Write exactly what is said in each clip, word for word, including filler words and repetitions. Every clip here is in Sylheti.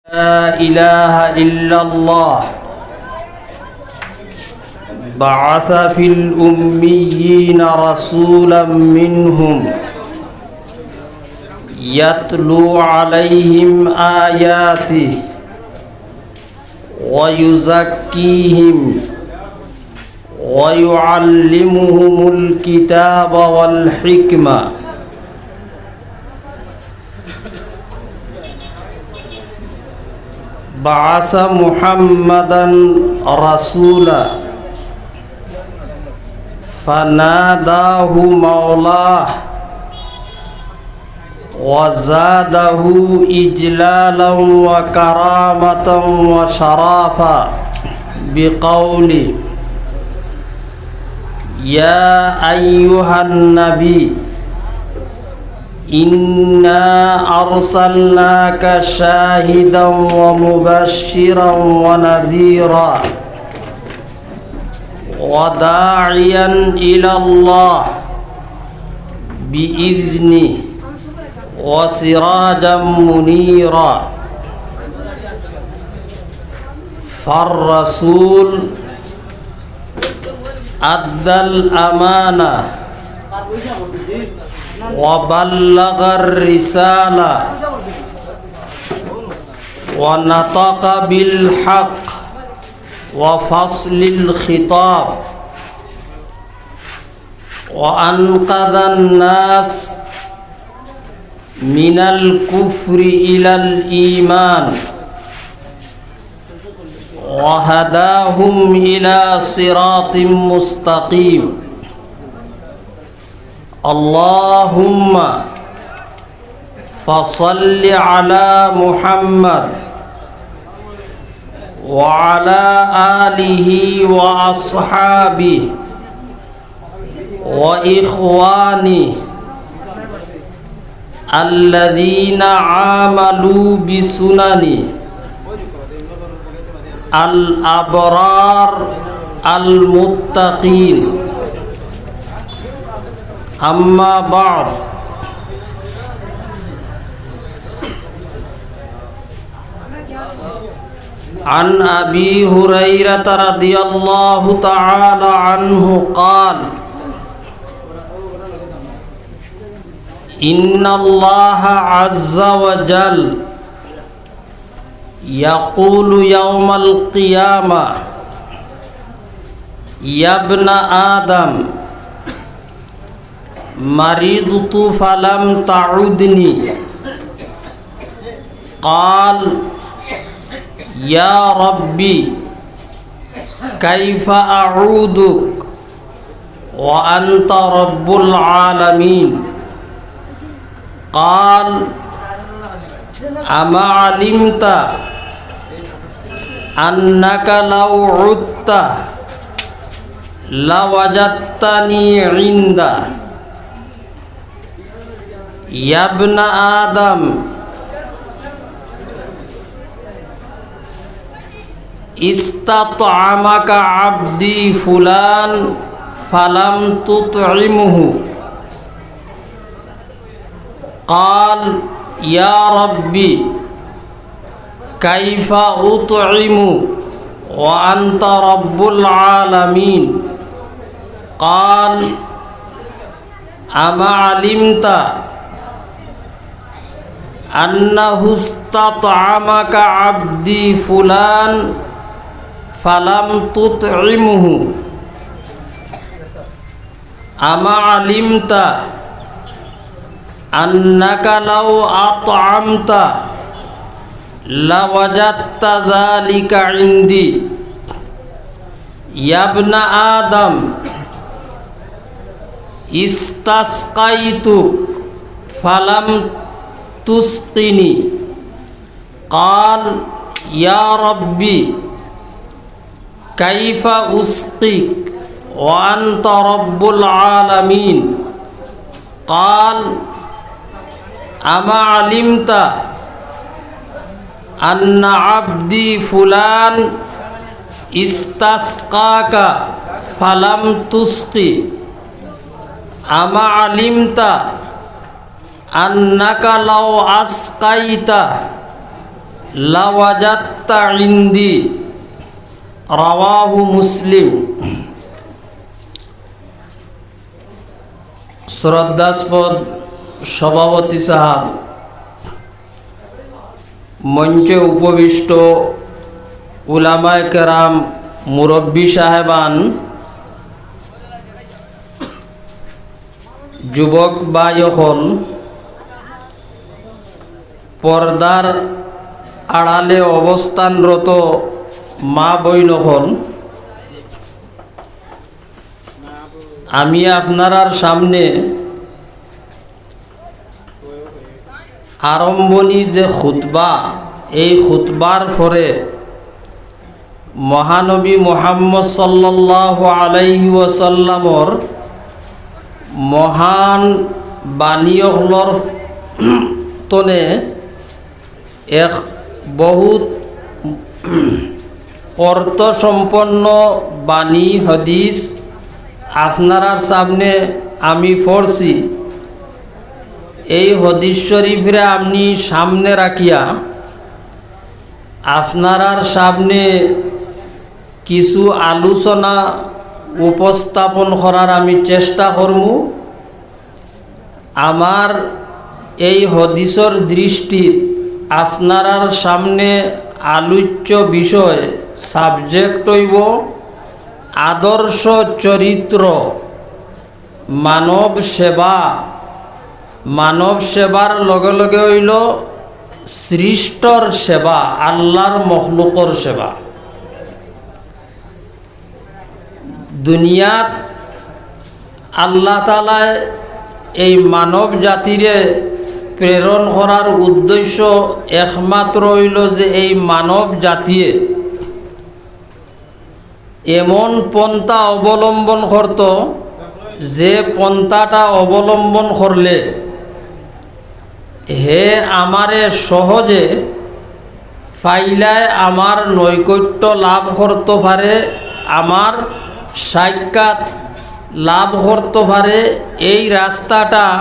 لا إله إلا الله. بعث في الأميين رسولا منهم يتلو عليهم آياته ويزكيهم ويعلمهم الكتاب والحكمة. بعث محمدا رسولا فناداه مولاه وزاده إجلالا وكرامة وشرفا بقوله: يا أيها النبي إنا أرسلناك شاهدا ومبشرا ونذيرا وداعيا إلى الله بإذنه وسراجا منيرا. فالرسول أدى الأمانة وبلغ الرسالة ونطق بالحق وفصل الخطاب وأنقذ الناس من الكفر إلى الإيمان وهداهم إلى صراط مستقيم. اللهم فصل على محمد وعلى آله وأصحابه وإخواني الذين عملوا بسنن الأبرار المتقين. أما بعد، عن أبي هريرة رضي الله تعالى عنه قال: إن الله عز وجل يقول يوم القيامة: يا ابن آدم، مرضت فلم تعدني. قال: يا ربي، كيف أعودك وأنت رب العالمين؟ قال: أما علمت أنك لو عدت لوجدتني عندك؟ يا ابن آدم، استطعمك عبدي فلان فلم تطعمه. قال: يا ربي، كيف أطعم وأنت رب العالمين؟ قال: أما علمت أنه استطعمك عبدي فلان فلم تطعمه؟ أما علمت أنك لو أطعمت لوجدت ذلك عندي؟ يا ابن آدم، استسقيتك فلم تسقني. قال: يا ربي، كيف أسقيك وأنت رب العالمين؟ قال: أما علمت أن عبدي فلان استسقاك فلم تسق؟ أما علمت أنك لو أسقيت লাওয়াজাত্তা ইন্দি, রাওয়াহু মুসলিম। শ্রদ্ধাস্পদ সভাপতি সাহেব, মঞ্চে উপবিষ্ট উলামায়ে কেরাম, মুরব্বী সাহেবান, যুবক ভাই অকল, পর্দার আড়ালে অবস্থানরত মা বইন অকল, আমি আপনারার সামনে আরম্ভণী যে খুতবা, এই খুতবার পরে মহানবী মুহাম্মদ সাল্লাল্লাহু আলাইহি ওয়াসাল্লামর মহান বাণী অকলর তনে এক বহুত অর্থসম্পন্ন বাণী হাদিস আপনারার সামনে আমি পড়ছি। এই হাদিস শরীফরে আমি সামনে রাখিয়া আপনারার সামনে কিছু আলোচনা উপস্থাপন করার আমি চেষ্টা করমু। আমার এই হাদিসর দৃষ্টিত আপনারার সামনে আলোচ্য বিষয়, subject অইবো আদর্শ চরিত্র, মানব সেবা। মানব সেবার লগে লগে অইলো সৃষ্টর সেবা, আল্লার মখলুকর সেবা। দুনিয়াত আল্লাহ তাআলায় এই মানব জাতিরে প্রেরণ করার উদ্দেশ্য একমাত্র অইলো যে এই মানব জাতিয়ে এমন পন্থা অবলম্বন করতো, যে পন্থাটা অবলম্বন করলে হে আমারে সহজে পাইলায় আমার নৈকট্য লাভ করতো পারে, আমার সাক্ষাৎ লাভ করতো পারে। এই রাস্তাটা,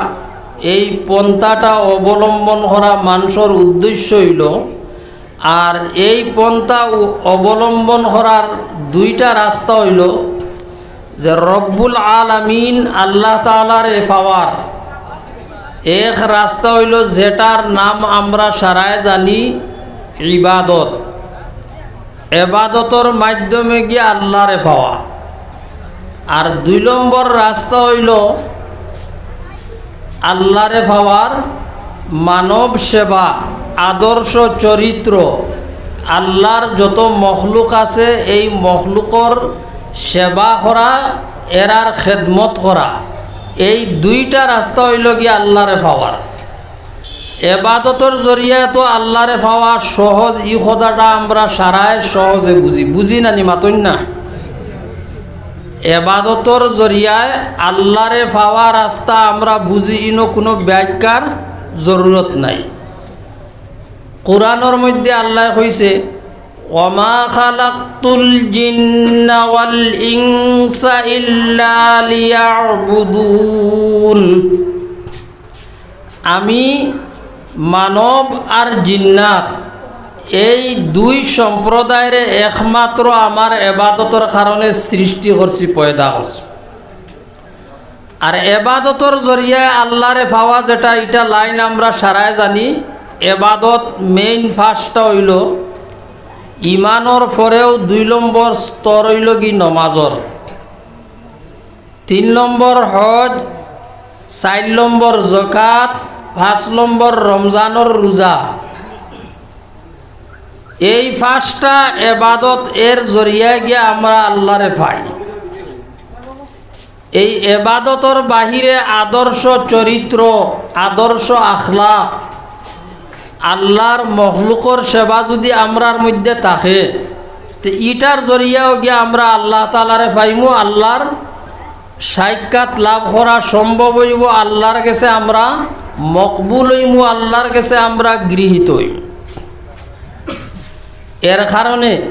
এই পন্থাটা অবলম্বন করা মানষর উদ্দেশ্য অইলো। আর এই পন্থা অবলম্বন করার দুইটা রাস্তা অইলো যে রব্বুল আলামিন আল্লাহ তাআলারে পাওয়ার এক রাস্তা অইলো, যেটার নাম আমরা সারায় জানি ইবাদত। এবাদতর মাধ্যমে গিয়া আল্লারে পাওয়া। আর দুই নম্বর রাস্তা অইলো আল্লারে পাওয়ার মানব সেবা, আদর্শ চরিত্র। আল্লার যত মখলুক আছে, এই মখলুকর সেবা করা, এরার খেদমত করা। এই দুইটা রাস্তা অইলো গিয়া আল্লারে পাওয়ার। এবাদতর জরিয়ায় তো আল্লারে পাওয়া সহজ, ই কথাটা আমরা সারায় সহজে বুঝি, বুঝি না নি, মাতইন না? এবাদতর জরিয়ায় আল্লারে পাওয়া রাস্তা আমরা বুঝি, ইনো কুনু ব্যাখ্যার জরুরত নাই। কুরআনর মধ্যে আল্লায় কইছে, "ওয়া মা খালাকতুল জিন্না ওয়াল ইনসা ইল্লা লিয়াবুদুন।" আমি মানব আর জিন্নাত, এই দুই সম্প্রদায়রে একমাত্র আমার এবাদতর কারণে সৃষ্টি করছি, পয়দা করছি। আর এবাদতর জরিয়ায় আল্লারে পাওয়া যেটা, ইটা লাইন আমরা সারায় জানি। এবাদত মেইন পাঁচটা অইলো, ইমানর পরেও দুই নম্বর স্তর অইলো গি নমাজর, তিন নম্বর হজ, চাইর নম্বর জকাত, পাঁচ নম্বর রমজানর রোজা। এই পাঁচটা এবাদত এর জরিয়ায় গিয়া আমরা আল্লারে পাই। এই এবাদতর বাহিরে আদর্শ চরিত্র, আদর্শ আখলাক, আল্লার মখলুকর সেবা যুদি আমরার মধ্যে থাকে, তে ইটার জরিয়াও গিয়া আমরা আল্লাহ তাআলারে পাইমু, আল্লার সাক্ষাৎ লাভ করা সম্ভব অইবো, আল্লার গেছে আমরা মকবুল অইমু, আল্লার গেছে আমরা গৃহীত অইমু। এর কারণে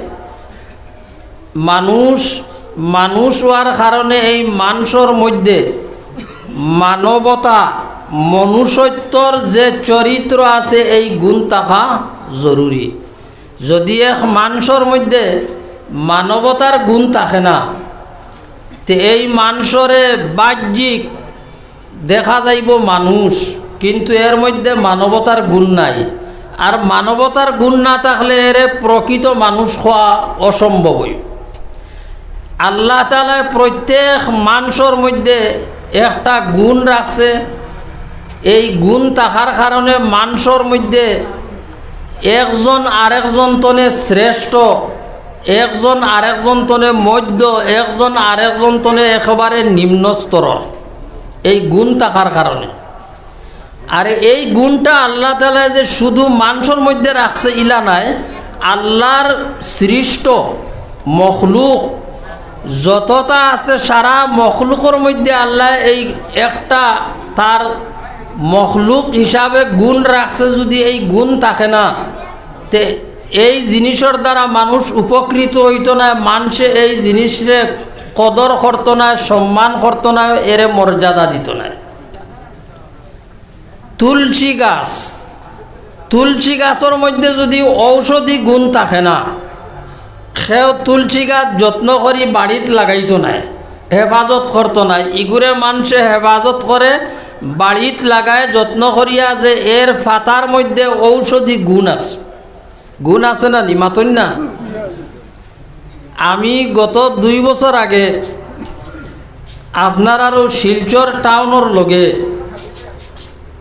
মানুষ, মানুষ অওয়ার কারণে এই মানষর মধ্যে মানবতা, মনুষ্যত্বর যে চরিত্র আছে, এই গুণ থাকা জরুরি। যদি এক মানষর মধ্যে মানবতার গুণ থাকে না, তে এই মানষরে বাহ্যিক দেখা যাইবো মানুষ, কিন্তু এর মধ্যে মানবতার গুণ নাই। আর মানবতার গুণ না থাকলে এরে প্রকৃত মানুষ কওয়া অসম্ভব অইবো। আল্লাহ তাআলায় প্রত্যেক মানষর মধ্যে একটা গুণ রাখছে। এই গুণ থাকার কারণে মানষর মধ্যে একজন আরেকজন তনে শ্রেষ্ঠ, একজন আরেকজন তনে মধ্য, একজন আরেকজন তনে একেবারে নিম্ন স্তরর, এই গুণ থাকার কারণে। আর এই গুণটা আল্লাহ তাআলায় যে শুধু মানষর মধ্যে রাখছে ইলা নায়, আল্লাহর সৃষ্ট মখলুক যতটা আছে সারা মখলুকর মধ্যে আল্লাহ এই একটা তার মখলুক হিসাবে গুণ রাখছে। যদি এই গুণ থাকে না, তে এই জিনিসর দ্বারা মানুষ উপকৃত অইতো নায়, মানষে এই জিনিসরে কদর করতো নায়, সম্মান করতো নায়, এরে মর্যাদা দিতো নায়। তুলসী গাছ, তুলসী গাছর মধ্যে যদি ঔষধি গুণ থাকে না, কেউ তুলসী গাছ যত্ন করি বাড়িত লাগাইতো নায়, হেফাজত করতো নায়। ইগুরে মানষে হেফাজত করে, বাড়িত লাগায় যত্ন করিয়া, যে এর পাতার মধ্যে ঔষধি গুণ আছে। গুণ আছে না নি? মাতইন না। আমি গত দুই বছর আগে আপনারারও শিলচর টাউনর লগে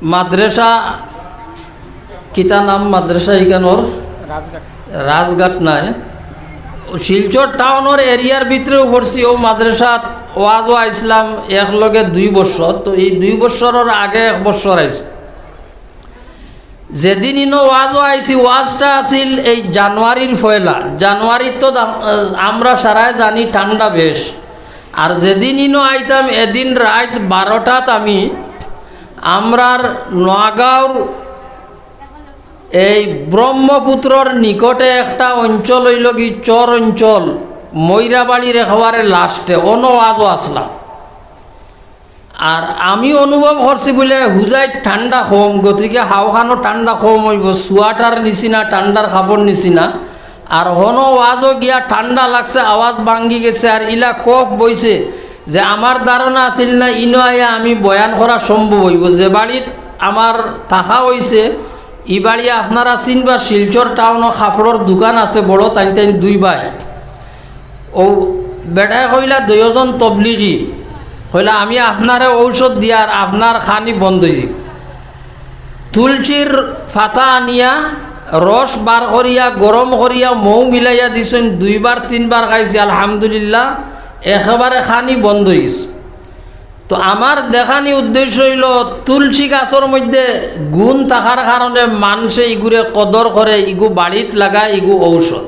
মাদ্রাসা, কিতা নাম মাদ্রাসা ইখানর? রাজঘাট। রাজঘাট নায়, শিলচর টাউনর এরিয়ার ভিতরেও পড়ছি। ও মাদ্রাসাত ওয়াজও আইছলাম এক লগে দুই বছর। তো এই দুই বছরর আগে এক বছর আইছি। যেদিন ইনো ওয়াজও আইছি, ওয়াজটা আছিল এই জানুয়ারির পয়লা। জানুয়ারিত তো দা-, আমরা সারায় জানি ঠান্ডা বেশ। আর যেদিন ইনো আইতাম, এদিন রাইত বারোটাত আমি আমরার নোয়াগাঁওর এই ব্রহ্মপুত্রর নিকটে একটা অঞ্চল অইলো কি চর অঞ্চল, ময়রাবাড়ির একেবারে লাস্টে, অনো ওয়াজও আছলাম। আর আমি অনুভব করছি বুলে হুজাইত ঠান্ডা কম, গতিকে হাওখানো ঠান্ডা কম অইবো, সোয়াটার নিছি না, ঠান্ডার কাপড় নিছি না। আর হনো ওয়াজও গিয়া ঠান্ডা লাগছে, আওয়াজ ভাঙ্গি গেছে, আর ইলা কফ বইছে যে আমার ধারণা আছিল না ইনো আইয়া আমি বয়ান করা সম্ভব অইবো। যে বাড়িত আমার থাকা অইছে, ই বাড়ি আপনারা চিনবা, শিলচর টাউনো কাপড়র দোকান আছে বড়, তাইন তাইন দুই ভাই। ও বেটায় কইলা দুইজন তবলিগি, কইলা, "আমি আপনারে ঔষধ দিয়ার, আপনার খানি বন্ধ অইযিবো।" তুলসীর পাতা আনিয়া রস বার করিয়া, গরম করিয়া, মৌ মিলাইয়া দিছইন, দুইবার তিনবার খাইছি, আলহামদুলিল্লাহ, একেবারে খানি বন্ধ অইছে। তো আমার দেখানি উদ্দেশ্য অইলো, তুলসী গাছর মধ্যে গুণ থাকার কারণে মানষে ইগুরে কদর করে, ইগু বাড়িত লাগায়, ইগু ঔষধ।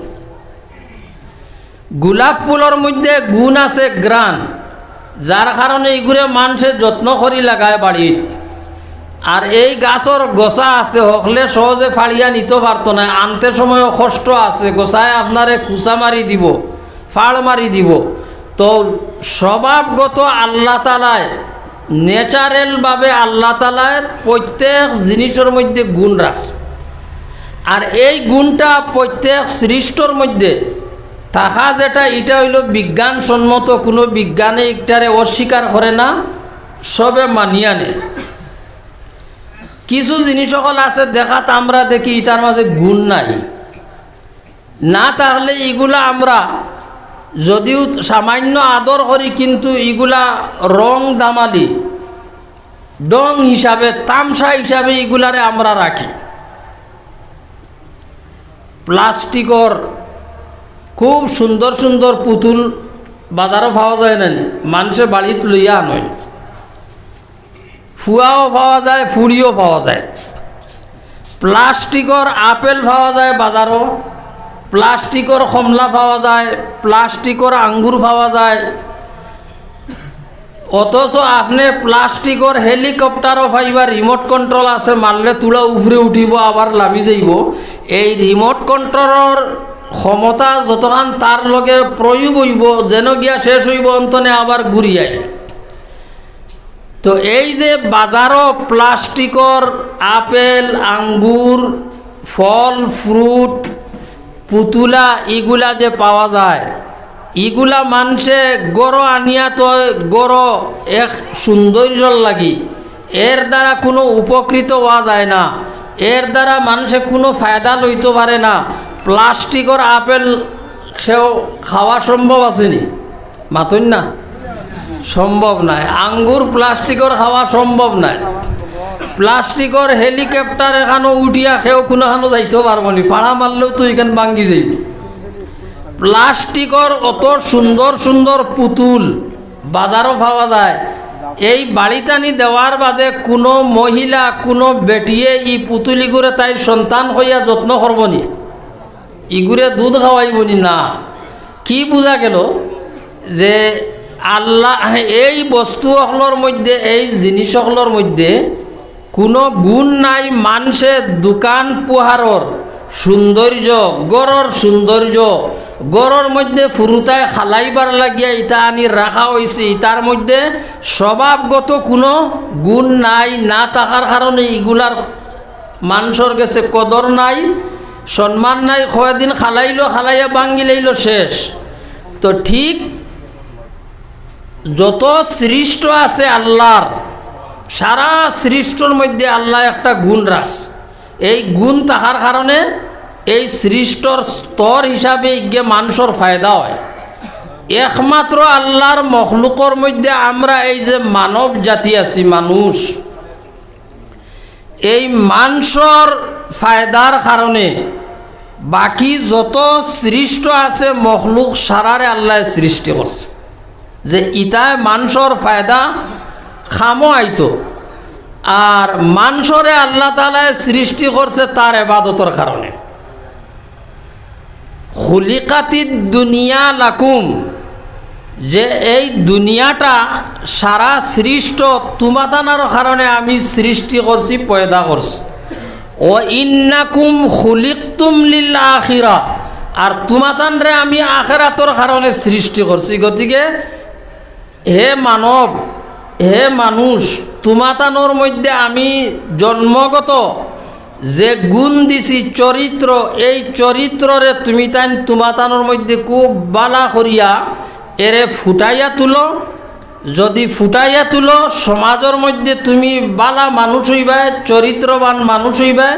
গোলাপ ফুলর মধ্যে গুণ আছে ঘ্রাণ, যার কারণে ইগুরে মানষে যত্ন করি লাগায় বাড়িত। আর এই গাছর গোছা আছে, হকলে সহজে ফাড়িয়া নিতো পারতো নায়, আনতে সময়ও কষ্ট আছে, গোছায় আপনারে কুচা মারি দিবো, ফাড় মারি দিবো। তো স্বভাবগত আল্লাহ তাআলায়, ন্যাচারাল ভাবে আল্লাহ তাআলায় প্রত্যেক জিনিসর মধ্যে গুণ রাখছে। আর এই গুণটা প্রত্যেক সৃষ্টর মধ্যে থাকা যেটা, ইটা অইলো বিজ্ঞানসম্মত, কুনু বিজ্ঞানে ইটারে অস্বীকার করে না, সবে মানিয়া নেয়। কিছু জিনিস অকল আছে দেখাত আমরা দেখি ইটার মাঝে গুণ নাই, না থাকলে ইগুলা আমরা যদিও সামান্য আদর করি, কিন্তু ইগুলা রং দামালি, ঢং হিসাবে, তামশা হিসাবে ইগুলারে আমরা রাখি। প্লাস্টিকর খুব সুন্দর সুন্দর পুতুল বাজারো পাওয়া যায় না নি? মানষে বাড়িত লইয়া আনয়। ফুয়াও পাওয়া যায়, ফুড়িও পাওয়া যায়। প্লাস্টিকর আপেল পাওয়া যায় বাজারো, প্লাস্টিকর কমলা পাওয়া যায়, প্লাস্টিকর আঙ্গুর পাওয়া যায়। অথচ আপনে প্লাস্টিকর হেলিকপ্টারও পাইবা, রিমোট কন্ট্রোল আছে, মারলে তুলা উপরে উঠিবো, আবার লামি যাইবো। এই রিমোট কন্ট্রোলর ক্ষমতা যতখান তার লগে প্রয়োগ অইবো, যেন গিয়া শেষ অইবো, অন্তনে আবার ঘুরি আইবো। তো এই যে বাজারো প্লাস্টিকর আপেল, আঙ্গুর, ফল, ফ্রুট, পুতুলা ইগুলা যে পাওয়া যায়, ইগুলা মানষে গরো আনিয়া তো গরো এক সৌন্দর্যর লাগি, এর দ্বারা কুনু উপকৃত অওয়া যায় না, এর দ্বারা মানষে কুনু ফায়দা লইতো পারে না। প্লাস্টিকর আপেল খেও খাওয়া সম্ভব আছেনি? মাতইন না, সম্ভব নায়। আঙ্গুর প্লাস্টিকর খাওয়া সম্ভব নায়। প্লাস্টিকর হেলিকপ্টার এখানো উঠিয়া খেও কুনুখানো যাইতো পারবো নি, ফাড়া মারলেও তো ইখান ভাঙ্গি যাইবো। প্লাস্টিকর অত সুন্দর সুন্দর পুতুল বাজারো পাওয়া যায়, এই বাড়িত আনি দেওয়ার বাদে কুনু মহিলা, কুনু বেটিয়ে ই পুতুলিগুরে তাইর সন্তান কইয়া যত্ন করবো নি? ইগুরে দুধ খাওয়াইবো নি? না। কি বুঝা গেল? যে আল্লাহ, এই বস্তু অকলর মধ্যে, এই জিনিস অকলর মধ্যে কুনু গুণ নাই। মানষে দোকান পোহারর সৌন্দর্য, ঘরর সৌন্দর্য, ঘরর মধ্যে ফুরুতায় খালাইবার লাগিয়া ইতা আনি রাখা অইছে, ইতার মধ্যে স্বভাবগত কুনু গুণ নাই। না থাকার কারণে ইগুলার মানষর গেছে কদর নাই, সম্মান নাই। কয়দিন খালাইলো, খালাইয়া ভাঙ্গিলাইলো, শেষ। তো ঠিক যত সৃষ্ট আছে আল্লাহর, সারা সৃষ্টর মধ্যে আল্লাহ একটা গুণ রাখছে। এই গুণ থাকার কারণে এই সৃষ্টর স্তর হিসাবে ইগে মানষর ফায়দা হয়। একমাত্র আল্লাহর মখলুকর মধ্যে আমরা এই যে মানব জাতি আছি, মানুষ, এই মানষর ফায়দার কারণে বাকি যত সৃষ্ট আছে মখলুক সারারে আল্লায় সৃষ্টি করছে, যে ইতায় মানষর ফায়দা খামো আইতো। আর মানষরে আল্লাহ তাআলায় সৃষ্টি করছে তার এবাদতর কারণে। খুলিকাতিদ দুনিয়া লাকুম, যে এই দুনিয়াটা সারা সৃষ্ট তুমাতানর কারণে আমি সৃষ্টি করছি, পয়দা করছি। ও ইন্নাকুম খুলিকতুম লিল আখিরা, আর তুমাতানরে আমি আখেরাতর কারণে সৃষ্টি করছি। গতিকে হে মানব, হে মানুষ, তুমাতানর মধ্যে আমি জন্মগত যে গুণ দিছি চরিত্র, এই চরিত্ররে তুমি তাইন তুমাতানর মধ্যে খুব বালা করিয়া এরে ফুটাইয়া তুলো। যদি ফুটাইয়া তুলো, সমাজর মধ্যে তুমি বালা মানুষ অইবায়, চরিত্রবান মানুষ অইবায়।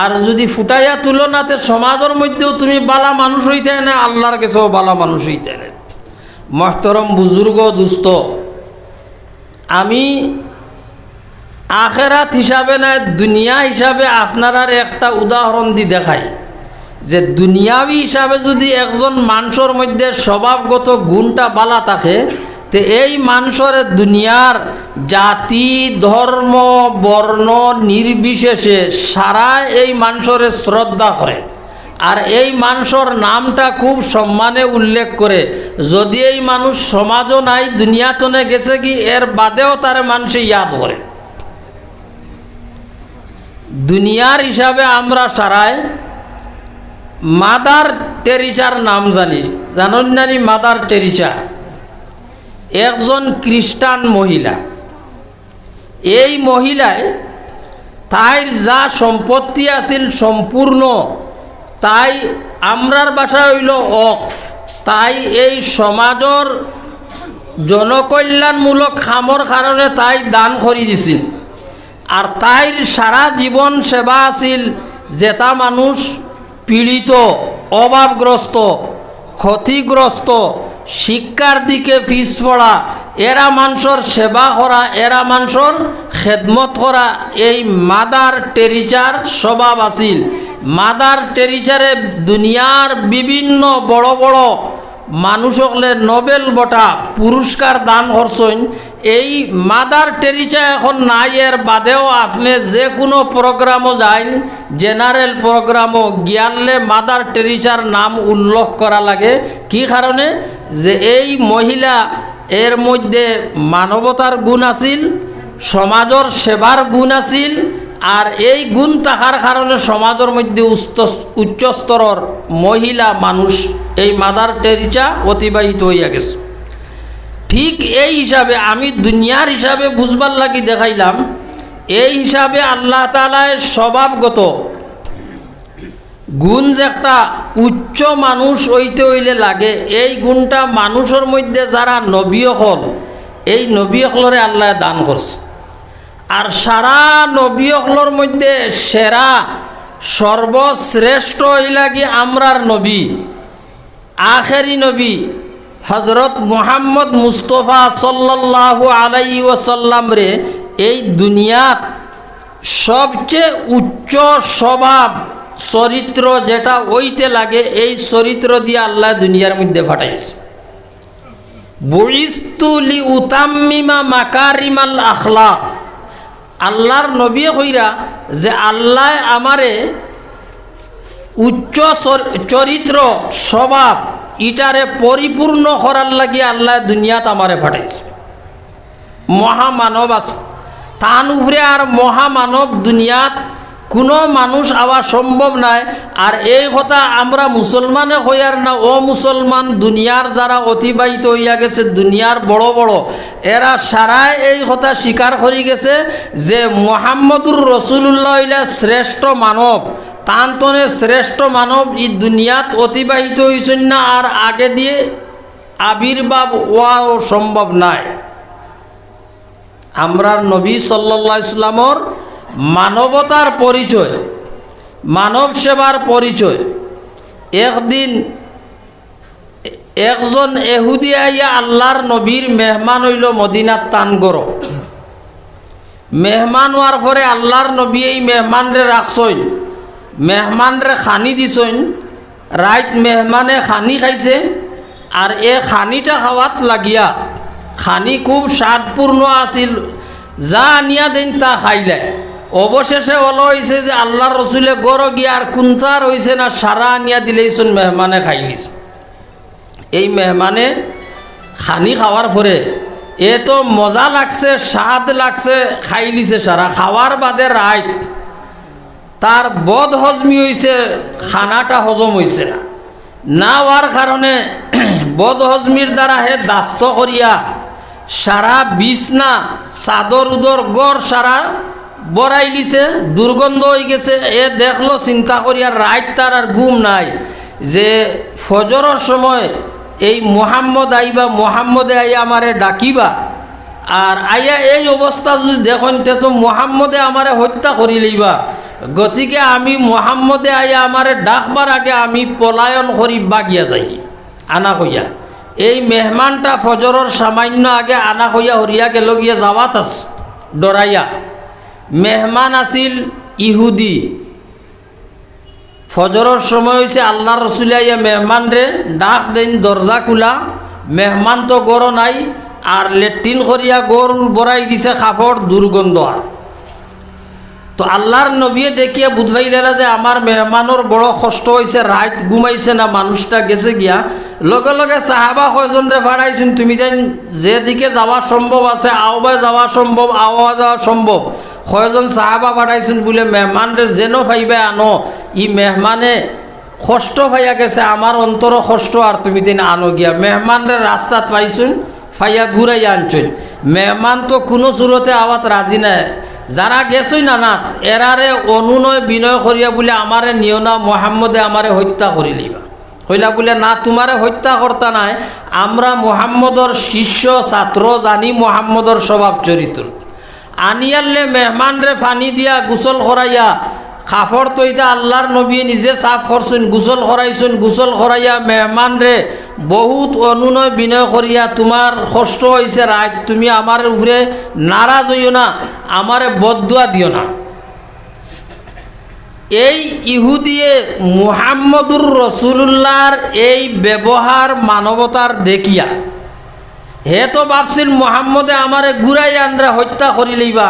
আর যদি ফুটাইয়া তুলো না, তে সমাজর মধ্যেও তুমি বালা মানুষ অইতায় না, আল্লাহর গেছেও বালা মানুষ অইতায় না। মহতরম বুজুর্গ দুস্ত, আমি আখেরাত হিসাবে নায়, দুনিয়া হিসাবে আপনারারে একটা উদাহরণ দি দেখাই যে দুনিয়াবি হিসাবে যদি একজন মানষর মধ্যে স্বভাবগত গুণটা বালা থাকে, তে এই মানষরে দুনিয়ার জাতি, ধর্ম, বর্ণ নির্বিশেষে সারায় এই মানষরে শ্রদ্ধা করে। আর এই মানষর নামটা খুব সম্মানে উল্লেখ করে। যদি এই মানুষ সমাজও নাই, দুনিয়া তনে গেছেগি, এর বাদেও তারে মানষে ইয়াদ করে। দুনিয়ার হিসাবে আমরা সারায় মাদার টেরিজার নাম জানি। জানইন না নি মাদার টেরিজা? একজন খ্রিস্টান মহিলা। এই মহিলায় তাইর যা সম্পত্তি আছিল সম্পূর্ণ, তাই, আমরার ভাষায় অইলো অকফ, তাই এই সমাজর জনকল্যাণমূলক কামর কারণে তাই দান করি দিছিল। আর তাইর সারা জীবন সেবা আছিল, যেতা মানুষ পীড়িত, অভাবগ্রস্ত, ক্ষতিগ্রস্ত, শিক্ষার দিকে পিছপড়া, এরা মানষর সেবা করা, এরা মানষর খেদমত করা, এই মাদার টেরিজার স্বভাব আছিল। মাদার টেরিজারে দুনিয়ার বিভিন্ন বড় বড় মানুষ অকলে নোবেল বটা পুরস্কার দান করছইন। এই মাদার টেরিজা এখন নাই, এর বাদেও আপনে যে কুনু প্রোগ্রামও যাইন, জেনারেল প্রোগ্রামও গিয়ারলে মাদার টেরিজার নাম উল্লেখ করা লাগে। কি কারণে? যে এই মহিলা, এর মধ্যে মানবতার গুণ আছিল, সমাজর সেবার গুণ আছিল, আর এই গুণ থাকার কারণে সমাজর মধ্যে উচ্চ, উচ্চ স্তরর মহিলা মানুষ এই মাদার টেরিজা অতিবাহিত অইয়া গেছে। ঠিক এই হিসাবে আমি দুনিয়ার হিসাবে বুঝবার লাগি দেখাইলাম, এই হিসাবে আল্লাহ তাআলায় স্বভাবগত গুণ যে একটা উচ্চ মানুষ অইতে অইলে লাগে, এই গুণটা মানুষর মধ্যে যারা নবী অকল, এই নবী অকলরে আল্লায় দান করছে। আর সারা নবী অকলর মধ্যে সেরা, সর্বশ্রেষ্ঠ অইলা গি আমরার নবী, আখেরি নবী হযরত মুহাম্মদ মুস্তফা সাল্লাল্লাহু আলাইহি ওয়াসাল্লামরে এই দুনিয়াত সবচেয়ে উচ্চ স্বভাব চরিত্র যেটা অইতে লাগে, এই চরিত্র দিয়া আল্লায় দুনিয়ার মধ্যে পাঠাইছে। বুইস্তু লি উতাম্মিমা মাকারিমাল আখলাক। আল্লার নবীয়ে কইরা যে আল্লায় আমারে উচ্চ চর-, চরিত্র, স্বভাব, ইটারে পরিপূর্ণ করার লাগি আল্লায় দুনিয়াত আমারে পাঠাইছে। মহামানব আছে, তান উপরে আর মহামানব দুনিয়াত কুনু মানুষ আওয়া সম্ভব নায়। আর এই কথা আমরা মুসলমানে কইয়ার না, অমুসলমান দুনিয়ার যারা অতিবাহিত অইয়া গেছে, দুনিয়ার বড় বড়, এরা সারায় এই কথা স্বীকার করি গেছে যে মুহাম্মদুর রাসূলুল্লাহ অইলা শ্রেষ্ঠ মানব, তান তনে শ্রেষ্ঠ মানব ই দুনিয়াত অতিবাহিত অইছইন না, আর আগে দিয়া আবির্ভাব অওয়াও সম্ভব নায়। আমরার নবী সাল্লাল্লাহু আলাইহি ওয়াসাল্লামর মানবতার পরিচয়, মানব সেবার পরিচয়। একদিন একজন এহুদি আইয়া আল্লার নবীর মেহমান অইলো মদিনাত তান ঘরো। মেহমান অওয়ার পরে আল্লার নবীয়ে ই মেহমানরে রাখছইন, মেহমানরে খানি দিছইন। রাইত মেহমানে খানি খাইছে, আর এ খানিটা খাওয়াত লাগিয়া, খানি খুব স্বাদপূর্ণ আছিল, যা আনিয়া দেইন তা খাইলায়। অবশেষে অলা অইছে যে আল্লার রসুলে ঘরো গিয়া আর কুন্তা রইছে না, সারা আনিয়া দিলাইছইন, মেহমানে খাইলিছে। এই মেহমানে খানি খাওয়ার পরে এত মজা লাগছে, স্বাদ লাগছে, খাইলিছে সারা। খাওয়ার বাদে রাইত তার বদহজমি অইছে, খানাটা হজম অইছে না। না অওয়ার কারণে বদহজমির দ্বারা হে দাস্ত করিয়া সারা বিছনা, চাদর উদর, ঘর সারা ভরাইলিছে, দুর্গন্ধ অইগেছে। এ দেখলো, চিন্তা করিয়া রাইত তার আর ঘুম নাই যে ফজরর সময় এই মুহাম্মদ আইবা, মুহাম্মদে আইয়া আমারে ডাকিবা। আর আইয়া এই অবস্থা যুদি দেখইন, তে তো মুহাম্মদে আমারে হত্যা করিলাইবা। গতিকে আমি মুহাম্মদে আইয়া আমারে ডাকবার আগে আমি পলায়ন করি বাগিয়া যাই, আনা কইয়া। এই মেহমানটা ফজরর সামান্য আগে আনা কইয়া হরিয়া গেলো গিয়া যাওয়াত আছে, ডরাইয়া। মেহমান আছিল ইহুদি। ফজরর সময় অইছে, আল্লার রসুলে আইয়া মেহমানরে ডাক দেইন, দরজা খুলা, মেহমান তো ঘরো নাই, আর লেট্রিন করিয়া ঘর ভরাই দিছে কাপড়, দুর্গন্ধ আর। তো আল্লার নবীয়ে দেখিয়া বুঝ পাইলা যে আমার মেহমানর বড় কষ্ট অইছে, রাইত ঘুমাইছে না, মানুষটা গেছে গিয়া। লগে লগে সাহাবা কয়জনরে পাঠাইছইন, তুমি যেন যেদিকে যাওয়া সম্ভব আছে, আওবায় যাওয়া সম্ভব, আওয়া যাওয়া সম্ভব, কয়জন সাহাবা পাঠাইছইন বুলে, মেহমানরে যেন পাইবায় আনো, ই মেহমানে কষ্ট পাইয়া গেছে, আমার অন্তরো কষ্ট, আর তুমি তেইন আনো গিয়া। মেহমানরে রাস্তাত পাইছইন, পাইয়া ঘুরাইয়া আনছইন। মেহমান তো কুনু সুরতে আওয়াত রাজি নায়। যারা গেছইন আনাত, এরারে অনুনয় বিনয় করিয়া বুলে, আমারে নিও না, মুহাম্মদে আমারে হত্যা করিলাইবা। কইলা বুলে, না, তুমারে হত্যা করতা নায়, আমরা মুহাম্মদর শিষ্য ছাত্র, জানি মুহাম্মদর স্বভাব চরিত্র। আনিয়ারলে মেহমানরে পানি দিয়া গোসল করাইয়া, কাপড় তৈতা আল্লার নবীয়ে নিজে সাফ করছইন, গোসল করাইছইন, গোসল করাইয়া মেহমানরে বহুত অনুনয় বিনয় করিয়া, তুমার কষ্ট অইছে রাইত, তুমি আমার উপরে নারাজ অইও না, আমারে বদদোয়া দিও না। এই ইহুদিয়ে মুহাম্মদুর রসুলুল্লাহর এই ব্যবহার মানবতার দেখিয়া, হে তো ভাবছিল মুহাম্মদে আমারে ঘুরাইয়া আনরা হত্যা করিলাইবা।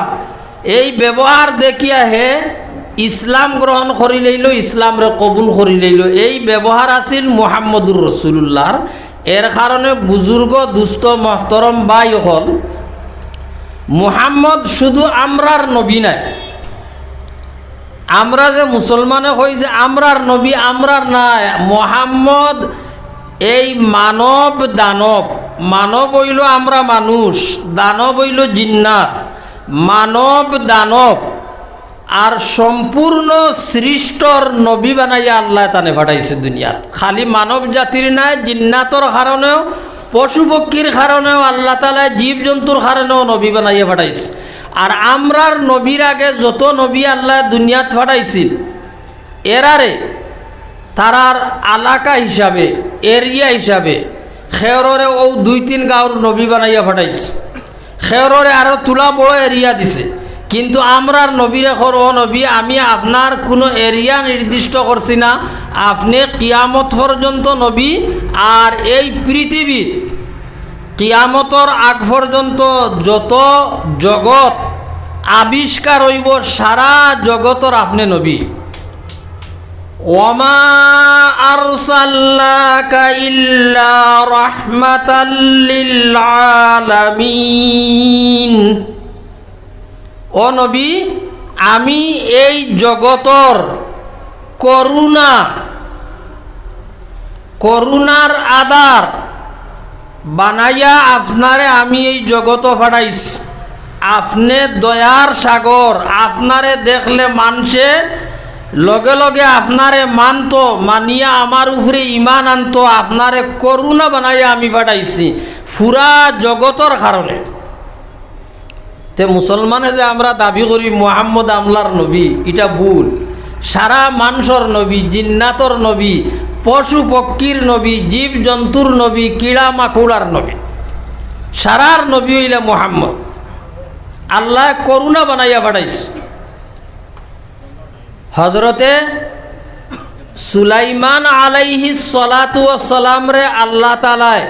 এই ব্যবহার দেখিয়া হে ইসলাম গ্রহণ করিলাইলো, ইসলামরে কবুল করিলাইলো। এই ব্যবহার আছিল মুহাম্মদুর রসুলুল্লাহর। এর কারণে বুজুর্গ, দুস্ত, মহতরম ভাই অকল, মুহাম্মদ শুধু আমরার নবী নায়। আমরা যে মুসলমানে কই যে আমরার নবী, আমরার নায়। মুহাম্মদ এই মানব দানব, মানব অইলো আমরা মানুষ, দানব অইলো জিন্নাত। মানব দানব, আর সম্পূর্ণ সৃষ্টর নবী বানাইয়া আল্লায় তানে পাঠাইছে দুনিয়াত। খালি মানব জাতির নায়, জিন্নাতর কারণেও, পশু পক্ষীর কারণেও আল্লাহ তাআলায় জীবজন্তুর কারণেও নবী বানাইয়া পাঠাইছে। আর আমরার নবীর আগে যত নবী আল্লায় দুনিয়াত পাঠাইছিল, এরারে তারার এলাকা হিসাবে, এরিয়া হিসাবে, খেয়ররে অউ দুই তিন গাঁওর নবী বানাইয়া পাঠাইছে। খেয়ররে আরো তুলা বড় এরিয়া দিছে। কিন্তু আমরার নবীরে কর, "ও নবী, আমি আপনার কুনু এরিয়া নির্দিষ্ট করছি না, আপনে কিয়ামত পর্যন্ত নবী।" আর এই পৃথিবীত কিয়ামতর আগ পর্যন্ত যত জগৎ আবিষ্কার অইবো, সারা জগতর আপনে নবী। "ওয়া মা আরসালনাকা ইল্লা রাহমাতাল লিল আলামিন।" ও নবী, আমি এই জগতর করুণা, করুণার আধার বানাইয়া আপনারে আমি এই জগতো পাঠাইছি। আপনে দয়ার সাগর, আপনারে দেখলে মানষে লগে লগে আপনারে মানতো, মানিয়া আমার উপরে ইমান আনতো, আপনারে করুণা বানাইয়া আমি পাঠাইছি পুরা জগতর কারণে। তে মুসলমানে যে আমরা দাবি করি মুহাম্মদ আমলার নবী, ইটা ভুল। সারা মানষর নবী, জিন্নাতর নবী, পশু পক্ষীর নবী, জীব জন্তুর নবী, কিড়া মাকুড়ার নবী, সারার নবী অইলা মুহাম্মদ। আল্লায় করুণা বানাইয়া পাঠাইছে। হজরতে সুলাইমান আলাইহিস সালাতু ওয়াস সালামরে আল্লাহ তাআলায়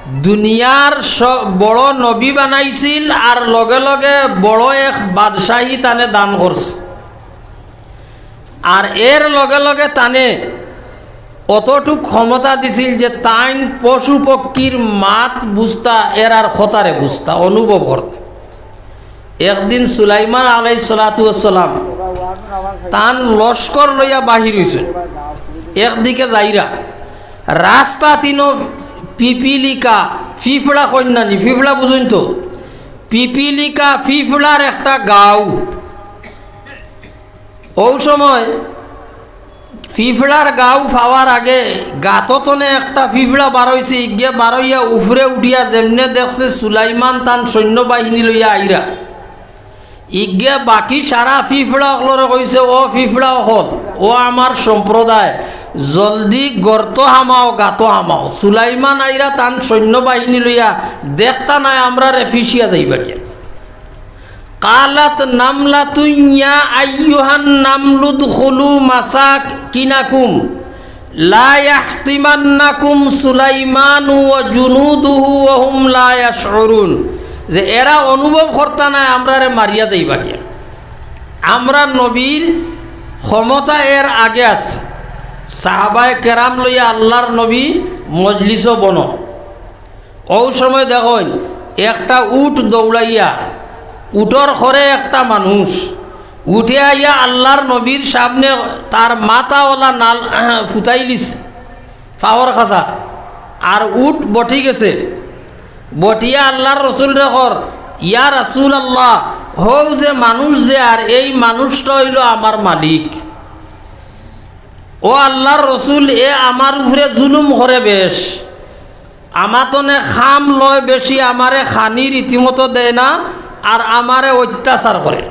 দুনিয়ার স-, বড় নবী বানাইছিল, আর লগে লগে বড় এক বাদশাহী তানে দান করছে। আর এর লগে লগে তানে অতটুক ক্ষমতা দিছিল যে তাইন পশু পক্ষীর মাত বুঝতা, এরার কথারে বুঝতা, অনুভব করতা। একদিন সুলাইমান আলাইহিস সালাতু ওয়াস সালাম তান লস্কর লইয়া বাহির অইছইন। একদিকে যাইরা, রাস্তা তিনো পিপিলিকা, ফিফড়া কইন্নানি, ফিফড়া বুঝইন তো, পিপিলিকা ফিফড়ার একটা গাঁও। অউ সময় ফিফড়ার গাঁও পাওয়ার আগে গাতো তনে একটা ফিফড়া বারইছে, ইগে বারইয়া উপরে উঠিয়া যেমনে দেখছে সুলাইমান তান সৈন্যবাহিনী লইয়া আইরা, ইগে বাকি সারা ফিফড়া অকলরে কইছে, "ও ফিফড়া অকল, ও আমার সম্প্রদায়, জলদি গর্ত হামাও, গাতো হামাও।" সুলাইমান আইরা তান সৈন্যবাহিনী লইয়া দেখতা নায় আমরারে ফিসিয়া যাইবা গিয়া। কালাত নামলাতুন ইয়া আইয়ুহান নামলুদখুলু মাসাকিনাকুম লা ইয়াহতিমান্নাকুম সুলাইমানু ওয়া জুনুদুহু ওয়া হুম লা ইয়াশউরুন। যে এরা অনুভব করতা নায় আমরারে মারিয়া যাইবা গিয়া। আমরার নবীর ক্ষমতা এর আগে আছে। সাহাবায়ে কেরাম লইয়া আল্লাহর নবী মজলিসো বনো। অউ সময় দেখইন, একটা উট দৌড়াইয়া, উটর খরে একটা মানুষ উঠে আইয়া আল্লাহর নবীর সামনে তার মাথাওয়ালা নাল ফুতাইলিছে, পাওর খাসা, আর উট বঠি গেছে। বটিয়া আল্লাহর রসুলরে কর, "ইয়া রাসূলুল্লাহ, হউ যে মানুষ যে, আর এই মানুষটা অইলো আমার মালিক। ও আল্লাহর রসুল, এ আমার উপরে জুলুম করে বেশ, আমাতনে খাম লয় বেশি, আমারে খানি রীতিমতো দেয় না, আর আমারে অত্যাচার করে।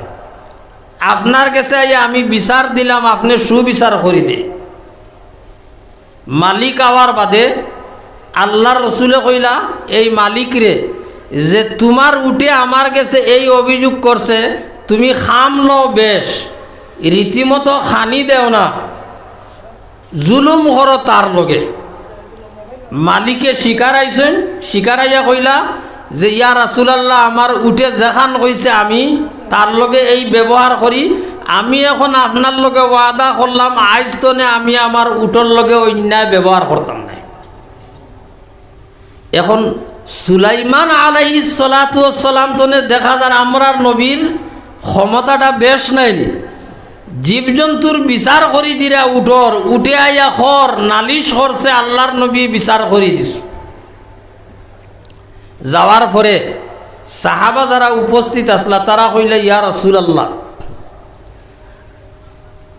আপনার গেছে আইয়া আমি বিচার দিলাম, আপনে সুবিচার করি দে।" মালিক আওয়ার বাদে আল্লাহর রসুলে কইলা, "এই মালিকরে, যে তুমার উটে আমার গেছে এই অভিযোগ করছে, তুমি খাম লও বেশ, রীতিমতো খানি দেও না, জুলুম করো তার লগে।" মালিকে শিকার আইছইন, শিকার আইয়া কইলা যে, "ইয়া রাসূলুল্লাহ, আমার উটে যেখান কইছে আমি তার লগে এই ব্যবহার করি, আমি এখন আপনার লগে ওয়াদা করলাম, আইজ তনে আমি আমার উটর লগে অন্যায় ব্যবহার করতাম নায়।" এখন সুলাইমান আলাইহিস সালাতু ওয়াস সালাম তনে দেখা যার আমরার নবীর ক্ষমতাটা বেশ নায়নি। জীবজন্তুর বিচার করি দিরা উটর, উটে আইয়া খর, নালিশ করছে, আল্লাহর নবী বিচার করি দিছে। যাওয়ার পরে সাহাবা যারা উপস্থিত আছলা, তারা কইলা, "ইয়া রাসূলুল্লাহ,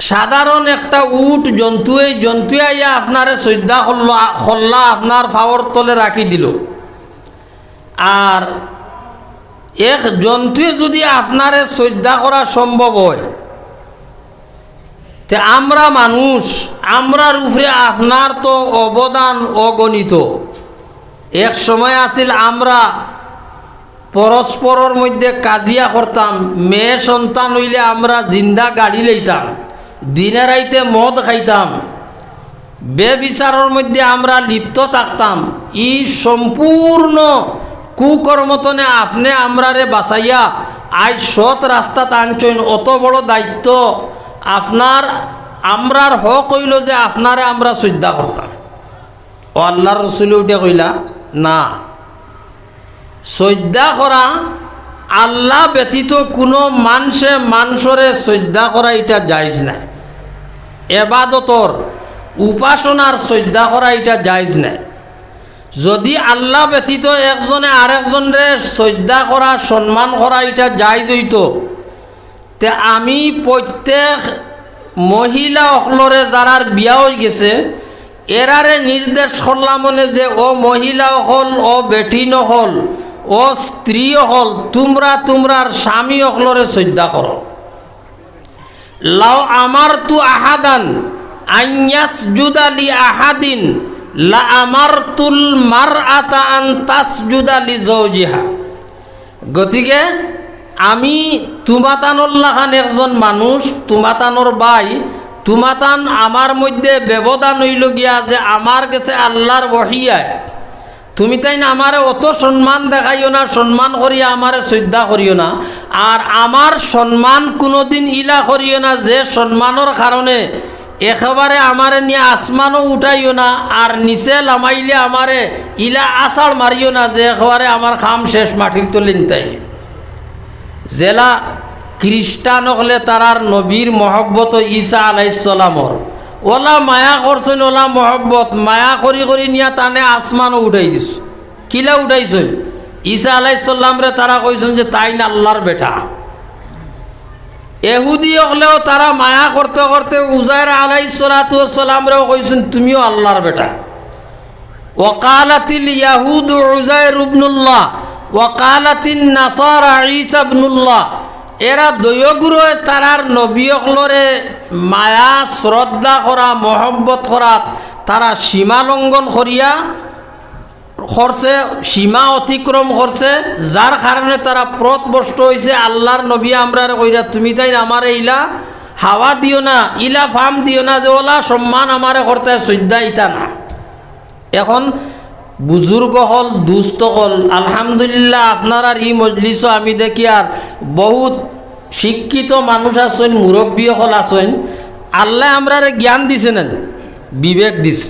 সাধারণ একটা উট জন্তু, এই জন্তুয়ে আইয়া আপনারে সইজদা করলো, আ-, করলা, আপনার পাওর তলে রাখি দিল। আর এক জন্তুয়ে যদি আপনারে সইজদা করা সম্ভব হয়, তে আমরা মানুষ, আমরার উপরে আপনার তো অবদান অগণিত। এক সময় আছিল আমরা পরস্পরর মধ্যে কাজিয়া করতাম, মেয়ে সন্তান অইলে আমরা জিন্দা গাড়ি লইতাম, দিনে রাইতে মদ খাইতাম, বেবিচারর মধ্যে আমরা লিপ্ত থাকতাম। ই সম্পূর্ণ কুকর্ম তনে আপনে আমরারে বাঁচাইয়া আইজ সৎ রাস্তাত আনছইন, অত বড় দায়িত্ব আপনার। আমরার হক অইল যে আপনারে আমরা সইজদা করতাম। ও আল্লার রসুলে উঠে কইলা, না, সইজদা করা, আল্লা ব্যতীত কুনু মানষে মানষরে সইজদা করা ইটা জায়েজ নায়। এবাদতর, উপাসনার সইজদা করা ইটা জায়েজ নায়। যদি আল্লা ব্যতীত একজনে আরেকজনরে সইজদা করা, সম্মান করা ইটা জায়েজ অইতো, তে আমি প্রত্যেক মহিলা অকলরে যারার বিয়া অইগেছে, এরারে নির্দেশ করলাম অনে যে, ও মহিলা অকল, ও বেটিন অকল, ও স্ত্রী অকল, তুমরা তুমরার স্বামী অকলরে সইজদা করো। লাউ আমারতু আহাদান আন ইয়াসজুদা লি আহাদিন লা আমারতুল মারআতা আন তাসজুদা লি জাওজিহা। গতিকে আমি তুমাতানর লাখান একজন মানুষ, তুমাতানর ভাই, তুমাতান আমার মধ্যে ব্যবধান অইল গিয়া যে আমার গেছে আল্লার ওহী আয়। তুমিতাইন আমারে অত সম্মান দেখাইও না, সম্মান করিয়া আমারে সইজদা করিও না। আর আমার সম্মান কুনুদিন ইলা করিও না যে সম্মানর কারণে একেবারে আমারে নিয়া আসমানো উঠাইও না, আর নিচে লামাইলে আমারে ইলা আছাড় মারিও না যে একেবারে আমার কাম শেষ, মাটির তলে নিতাই। যেলা খ্রিস্টান অকলে তারার নবীর মহব্বত ঈসা আলাইহিস সালামর, অলা মায়া করছইন, অলা মহব্বত, মায়া করি করি নিয়া তানে আসমানো উঠাই দিছইন। কিলা উঠাইছইন? ঈসা আলাইহিস সালামরে তারা কইছইন যে তাইন আল্লার বেটা। এহুদি অকলেও তারা মায়া করতে করতে উজাইর আলাইহিস সালাতু ওয়াস সালামরেও কইছইন, তুমিও আল্লার বেটা। ওয়াকালাতিল ইয়াহুদু উজাইর ইবনুল্লাহ, ওয়াকালাতিন নাসারা ঈসা ইবনুল্লাহ। এরা দুইওগুরে তারার নবী অকলরে মায়া, শ্রদ্ধা করা, মহব্বত করা, তারা সীমা লঙ্ঘন করিয়া করছে, সীমা অতিক্রম করছে, যার কারণে তারা পথভ্রষ্ট অইছে। আল্লার নবী আমরারে কইরা, তুমিতাইন আমারে ইলা হাওয়া দিও না, ইলা ফাম দিও না যে অলা সম্মান আমারে করতায়, সইজদা ইতা না। এখন বুজুর্গ অকল, দুস্ত অকল, আলহামদুলিল্লাহ, আপনারার ই মজলিসো আমি দেখিয়ার বহুত শিক্ষিত মানুষ আছইন, মুরব্বি অকল আছইন। আল্লায় আমরারে জ্ঞান দিছে না, বিবেক দিছে।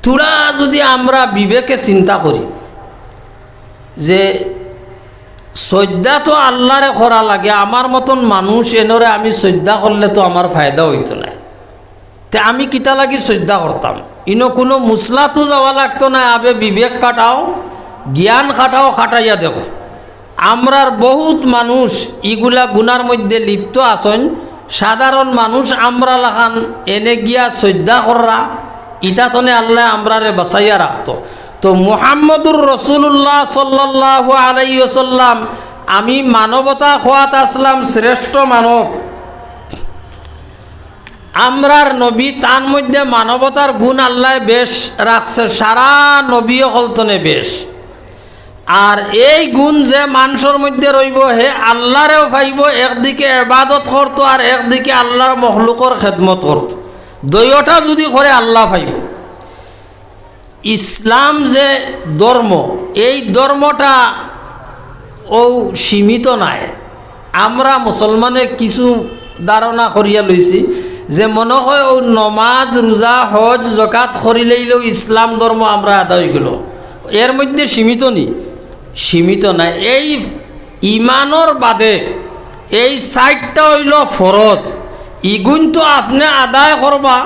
থুড়া যদি আমরা বিবেকে চিন্তা করি যে সইজদা তো আল্লারে করা লাগে, আমার মতন মানুষ এনরে আমি সইজদা করলে তো আমার ফায়দা অইতো নায়। তে আমি কিতা লাগি সইজদা করতাম? ইনো কুনু মুসলাতো যাওয়া লাগতো নায়, আবে বিবেক খাটাও, জ্ঞান খাটাও, খাটাইয়া দেখো। আমরার বহুত মানুষ ইগুলা গুনার মধ্যে লিপ্ত আছইন। সাধারণ মানুষ আমরা লাখান এনে গিয়া সইজদা কররা, ইতা তনে আল্লায় আমরারে বাঁচাইয়া রাখতো। তো মুহাম্মদুর রাসূলুল্লাহ সাল্লাল্লাহু আলাইহি ওয়াসাল্লাম, আমি মানবতা খোয়াত আসলাম, শ্রেষ্ঠ মানব। আমরার নবী, তান মধ্যে মানবতার গুণ আল্লায় বেশ রাখছে, সারা নবী অকল তনে বেশ। আর এই গুণ যে মানষর মধ্যে রইবো, হে আল্লারেও পাইবো, একদিকে ইবাদত করতো আর একদিকে আল্লার মখলুকর খেদমত করতো। দুইওটা যদি করে আল্লা পাইবো। ইসলাম যে ধর্ম, এই ধর্মটা অউ সীমিত নায়। আমরা মুসলমানে কিছু ধারণা করিয়া লইছি যে মনো অয় অউ নমাজ, রুজা, হজ, জকাত করিলাইলেউ ইসলাম ধর্ম আমরা আদায় অইগেলো। এর মধ্যে সীমিত নি? সীমিত নায়। এই ইমানর বাদে এই চাইরটা অইলো ফরজ, ইগুইন তো আপনে আদায় করবা।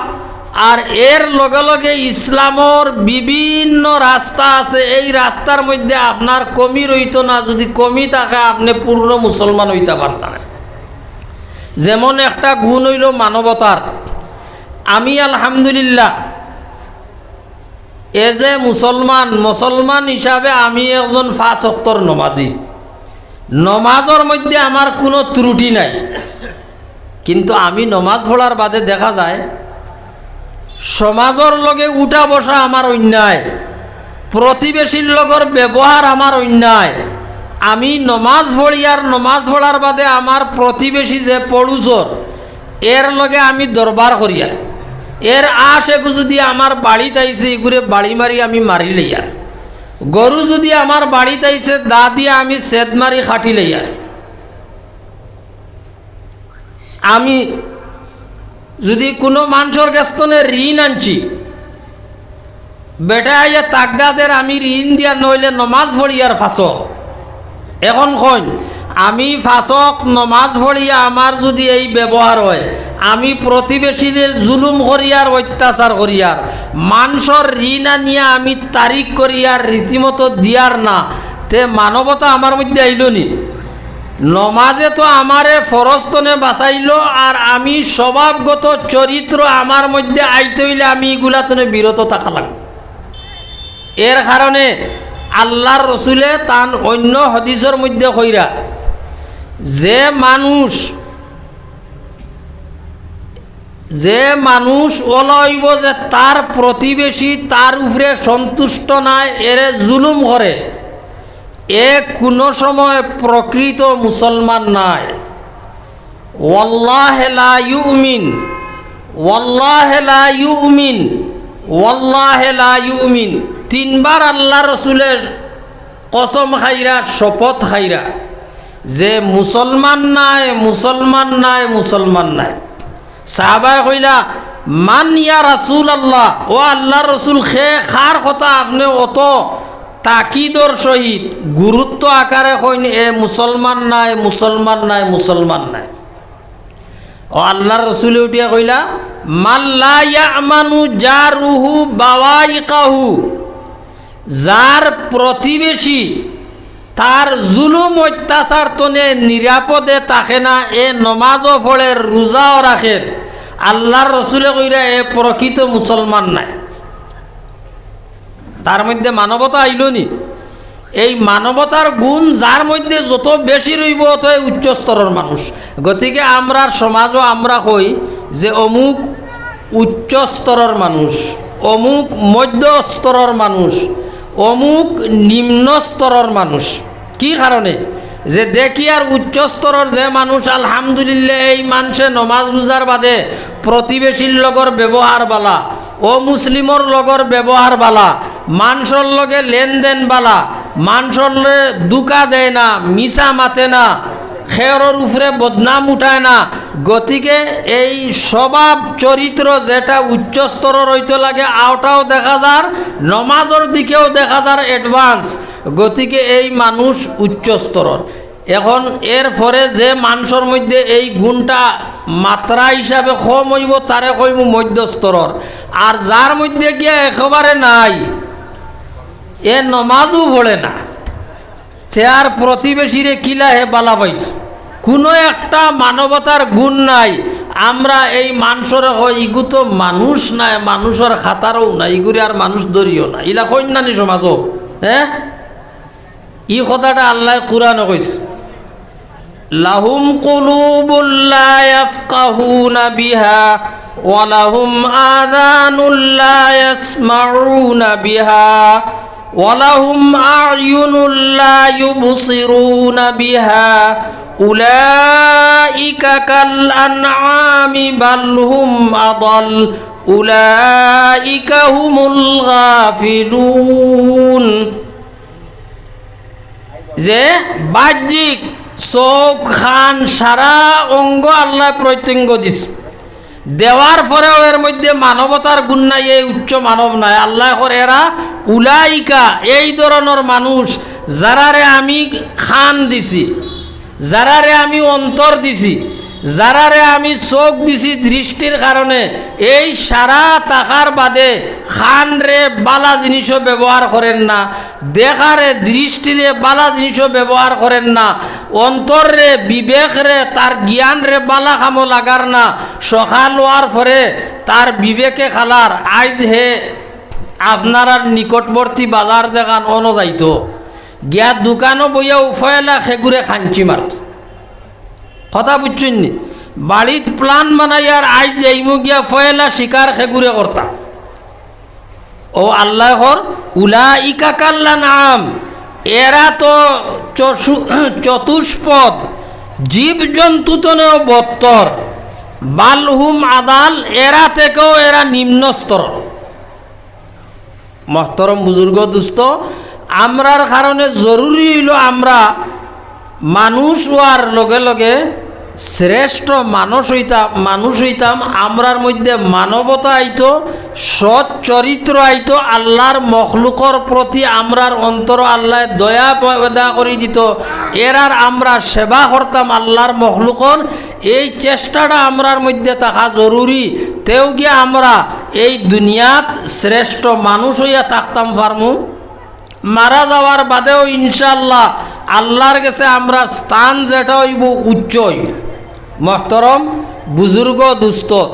আর এর লগে লগে ইসলামর বিভিন্ন রাস্তা আছে, এই রাস্তার মধ্যে আপনার কমি রইতো না, যদি কমি থাকে আপনে পূর্ণ মুসলমান অইতা পারতা না। যেমন একটা গুণ অইলো মানবতার, আমি আলহামদুলিল্লাহ, এজ এ মুসলমান, মুসলমান হিসাবে আমি একজন পাঁচ ওয়াক্তর নমাজি। নমাজর মধ্যে আমার কোনো ত্রুটি নাই, কিন্তু আমি নমাজ পড়ার বাদে দেখা যায় সমাজর লগে উঠা বসা আমার অন্যায়, প্রতিবেশীর লগর ব্যবহার আমার অন্যায়। আমি নমাজ পড়িয়ার, নমাজ পড়ার বাদে আমার প্রতিবেশী যে পড়ুসর, এর লগে আমি দরবার করিয়ার। এর আশ এগু যদি আমার বাড়িত আইছে, ইগুরে বাড়ি মারি আমি মারি লইয়ার। গরু যদি আমার বাড়িত আইছে, দা দিয়া আমি সেদ মারি কাটি লইয়ার। আমি যদি কোনো মানষর গেছ থনে ঋণ আনছি, বেটা আইয়া তাগদা দের, আমি ঋণ দিয়ার, নইলে নমাজ পড়িয়ার পাঁচ ওয়াক্ত। এখন কইন, আমি পাঁচ ওয়াক্ত নমাজ পড়িয়া আমার যদি এই ব্যবহার হয়, আমি প্রতিবেশীরে জুলুম করিয়ার, অত্যাচার করিয়ার, মানষর ঋণ আনিয়া আমি তারিখ করিয়ার, রীতিমতো দিয়ার না, তে মানবতা আমার মধ্যে আইলো নি? নমাজে তো আমারে ফরজ থনে বাঁচাইলো, আর আমি স্বভাবগত চরিত্র আমার মধ্যে আইতে অইলে আমি ইগুলা থনে বিরত থাকা লাগবো। এর কারণে আল্লার রসুলে তান অন্য হাদিসর মধ্যে কইরা, যে মানুষ, যে মানুষ অলা অইবো যে তার প্রতিবেশী তার উপরে সন্তুষ্ট নায়, এরে জুলুম করে, এ কোনো সময় প্রকৃত মুসলমান নায়। ওয়াল্লাহে লা ইউমিন, ওয়াল্লাহে লা ইউমিন, ওয়াল্লাহে লা ইউমিন। তিনবার আল্লার রসুলে কসম খাইরা, শপথ খাইরা, যে মুসলমান নায়, মুসলমান নায়, মুসলমান নায়। সাহাবায় কইলা, "মান ইয়া রাসূলুল্লাহ, ও আল্লার রসুল, খে কার কথা আপনে অত তাকিদর সহিত গুরুত্ব আকারে কইন, এ মুসলমান নায়, মুসলমান নায়, মুসলমান নায়।" ও আল্লার রসুলে উঠিয়া কইলা, "মান লা ইয়ামানু জারুহু বাওয়াইকাহু।" যার প্রতিবেশী তার জুলুম অত্যাচার থনে নিরাপদে থাকে না, এ নমাজও পড়ের, রোজাও রাখের, আল্লার রসুলে কইরা এ প্রকৃত মুসলমান নায়। তার মধ্যে মানবতা আইলো নি? এই মানবতার গুণ যার মধ্যে যত বেশি রইবো, অত উচ্চ স্তরর মানুষ। গতিকে আমরার সমাজও আমরা কই যে অমুক উচ্চ স্তরর মানুষ, অমুক মধ্য স্তরর মানুষ, অমুক নিম্ন স্তরর মানুষ। কি কারণে? যে দেখিয়ার উচ্চ স্তরর যে মানুষ, আলহামদুলিল্লাহ, এই মানষে নমাজ রোজার বাদে প্রতিবেশীর লগর ব্যবহার বালা, অমুসলিমর লগর ব্যবহার বালা, মানষর লগে লেনদেন বালা, মানষরে ধুকা দেয় না, মিছা মাতে না, খেয়রর উপরে বদনাম উঠায় না। গতিকে এই স্বভাব চরিত্র যেটা উচ্চ স্তরর অইতো লাগে, অটাও দেখা যার, নমাজর দিকেও দেখা যার advance। গতিকে এই মানুষ উচ্চ স্তরর। এখন এর পরে যে মানষর মধ্যে এই গুণটা মাত্রা হিসাবে কম অইবো, তারে কইমু মধ্য স্তরর। আর যার মধ্যে গিয়া একেবারে নাই, এ নমাজও পড়ে না, তে আর প্রতিবেশীরে কিলা হে বালা পাইত? কোনো একটা মানবতার গুণ নাই। আমরা এই মানষরে কই, "ইগু তো মানুষ নায়, মানষর খাতারও না, ইগুরে আর মানুষ ধরিও না।" ইলা কইন না নি সমাজও, হ্যাঁ? ই কথাটা আল্লায় কুরআনো কইছে, "লাহুম কুলুবুল লা ইয়াফকাহুনা বিহা, ওয়া লাহুম আযানুল লা ইয়াসমাউনা বিহা, ওয়া লাহুম আ'য়ুনুল লা ইউবসিরুনা বিহা, উলাইকা কাল আনআমি বাল হুম আদাল, উলাইকা হুমুল গাফিলুন।" যে বাহ্যিক চউখ, কান, সারা অঙ্গ আল্লায় প্রত্যঙ্গ দিছে, দেওয়ার পরেও এর মধ্যে মানবতার গুণ নাই, এই উচ্চ মানব নায়। আল্লায় কর এরা উলাইকা, এই ধরনর মানুষ, যারারে আমি কান দিছি, যারারে আমি অন্তর দিছি, যারারে আমি চউখ দিছি দৃষ্টির কারণে, এই সারা থাকার বাদে কানরে বালা জিনিসও ব্যবহার করের না, দেখারে, দৃষ্টিরে বালা জিনিসও ব্যবহার করের না, অন্তররে, বিবেকরে, তার জ্ঞানরে বালা কামো লাগার না। সকাল অওয়ার পরে তার বিবেকে খালার, আইজ হে আপনারার নিকটবর্তী বাজার যেখান অনো যাইতো, গিয়া দোকানো বইয়া পয়লা খেগুরে খাঞ্চি মারতো। কথা বুঝছইন নি? বাড়িত plan বানাইয়ার আইজ যাইমু গিয়া পয়লা শিকার খেগুরে করতা। ও আল্লায় কর, "উলাইকা কাল আনআম", এরা তো চশু-, চতুষ্পদ, জীবজন্তু তনেও বত্তর, "বাল হুম আদাল", এরা থেকেও এরা নিম্ন স্তর। মহতরম বুজুর্গ দুস্ত, আমরার কারণে জরুরি অইলো আমরা মানুষ অওয়ার লগে লগে শ্রেষ্ঠ মানুষ অইতা-, মানুষ অইতাম, আমরার মধ্যে মানবতা আইতো, সৎ চরিত্র আইতো, আল্লার মখলুকর প্রতি আমরার অন্তর আল্লায় দয়া পয়দা করি দিতো, এরার আমরা সেবা করতাম আল্লার মখলুকর, এই চেষ্টাটা আমরার মধ্যে থাকা জরুরি। তেউ গিয়া আমরা এই দুনিয়াত শ্রেষ্ঠ মানুষ অইয়া থাকতাম পারমু। মারা যাওয়ার বাদেও ইনশাআল্লাহ আল্লার গেছে আমরার স্থান যেটা অইবো উচ্চ অইবো। মহতরম বুজুর্গ দুস্ত,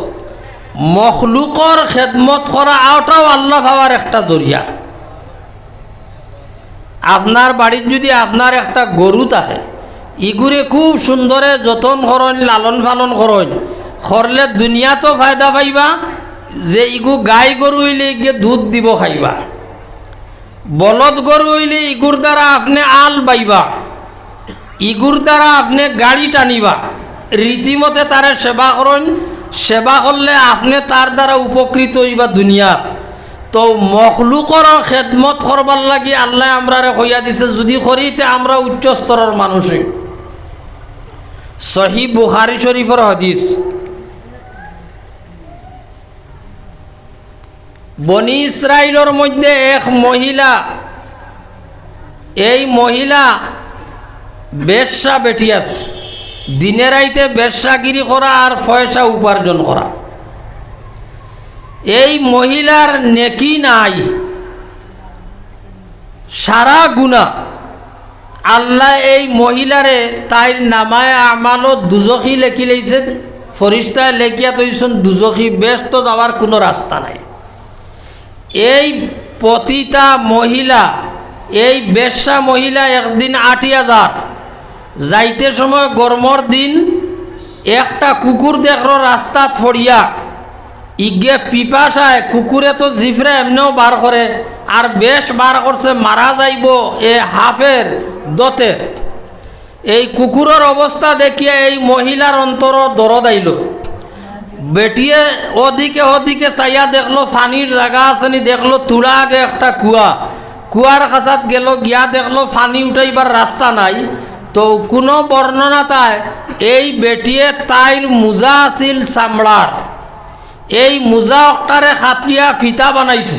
মখলুকর খেদমত করা অটাও আল্লা পাওয়ার একটা জরিয়া। আপনার বাড়িত যুদি আপনার একটা গরু থাকে, ইগুরে খুব সুন্দরে যতন করইন, লালন পালন করইন, করলে দুনিয়াতও ফায়দা পাইবা, যে ইগু গাই গরু অইলে ইগে দুধ দিবো খাইবা। বলদ গরু অইলে ইগুর দ্বারা আপনে আল বাইবা, ইগুর দ্বারা আপনে গাড়ি টানিবা। রীতিমতে তারে সেবা করইন, সেবা করলে আপনে তার দ্বারা উপকৃত অইবা দুনিয়াত। তো মখলুকরও খেদমত করবার লাগি আল্লায় আমরারে কইয়া দিছে, যুদি করি তে আমরা উচ্চ স্তরর মানুষ অই। সহিহ বুখারী শরীফর হাদিস। বনি ইসরাইলর মধ্যে এক মহিলা, এই মহিলা বেশ্যা বেটি আছে, দিনে রাইতে বেশ্যাগিরি করা আর পয়সা উপার্জন করা। এই মহিলার নেকি নাই, সারা গুনা। আল্লায় এই মহিলারে তাইর নামায়ে আমালো দুজখি লেখি লইছে, ফিরিস্তায় লেখিয়া থইছইন দুজখি, বেহেস্তো যাওয়ার কুনু রাস্তা নাই। এই পতিতা মহিলা, এই বেশ্যা মহিলা একদিন আটিয়া যার, যাইতে সময় গরমর দিন একটা কুকুর দেখলো রাস্তাত পড়িয়া, ইগে পিপাসায় কুকুরে তো জিফরা এমনেও বার করে, আর বেশ বার করছে, মারা যাইবো এ হাফের দতের। এই কুকুরর অবস্থা দেখিয়া এই মহিলার অন্তরো দরদ আইলো। বেটিয়ে ওদিকে ওদিকে চাইয়া দেখলো, পানির জাগা আছে নি, দেখলো তুড়া আগে একটা কুয়া, কুয়ার কাছাত গেলো, গিয়া দেখলো পানি উঠাইবার রাস্তা নাই। তো কুনু বর্ণনাত আয়, এই বেটিয়ে তাইর মুজা আছিল চামড়ার, এই মুজা অকটারে কাটিয়া ফিতা বানাইছে।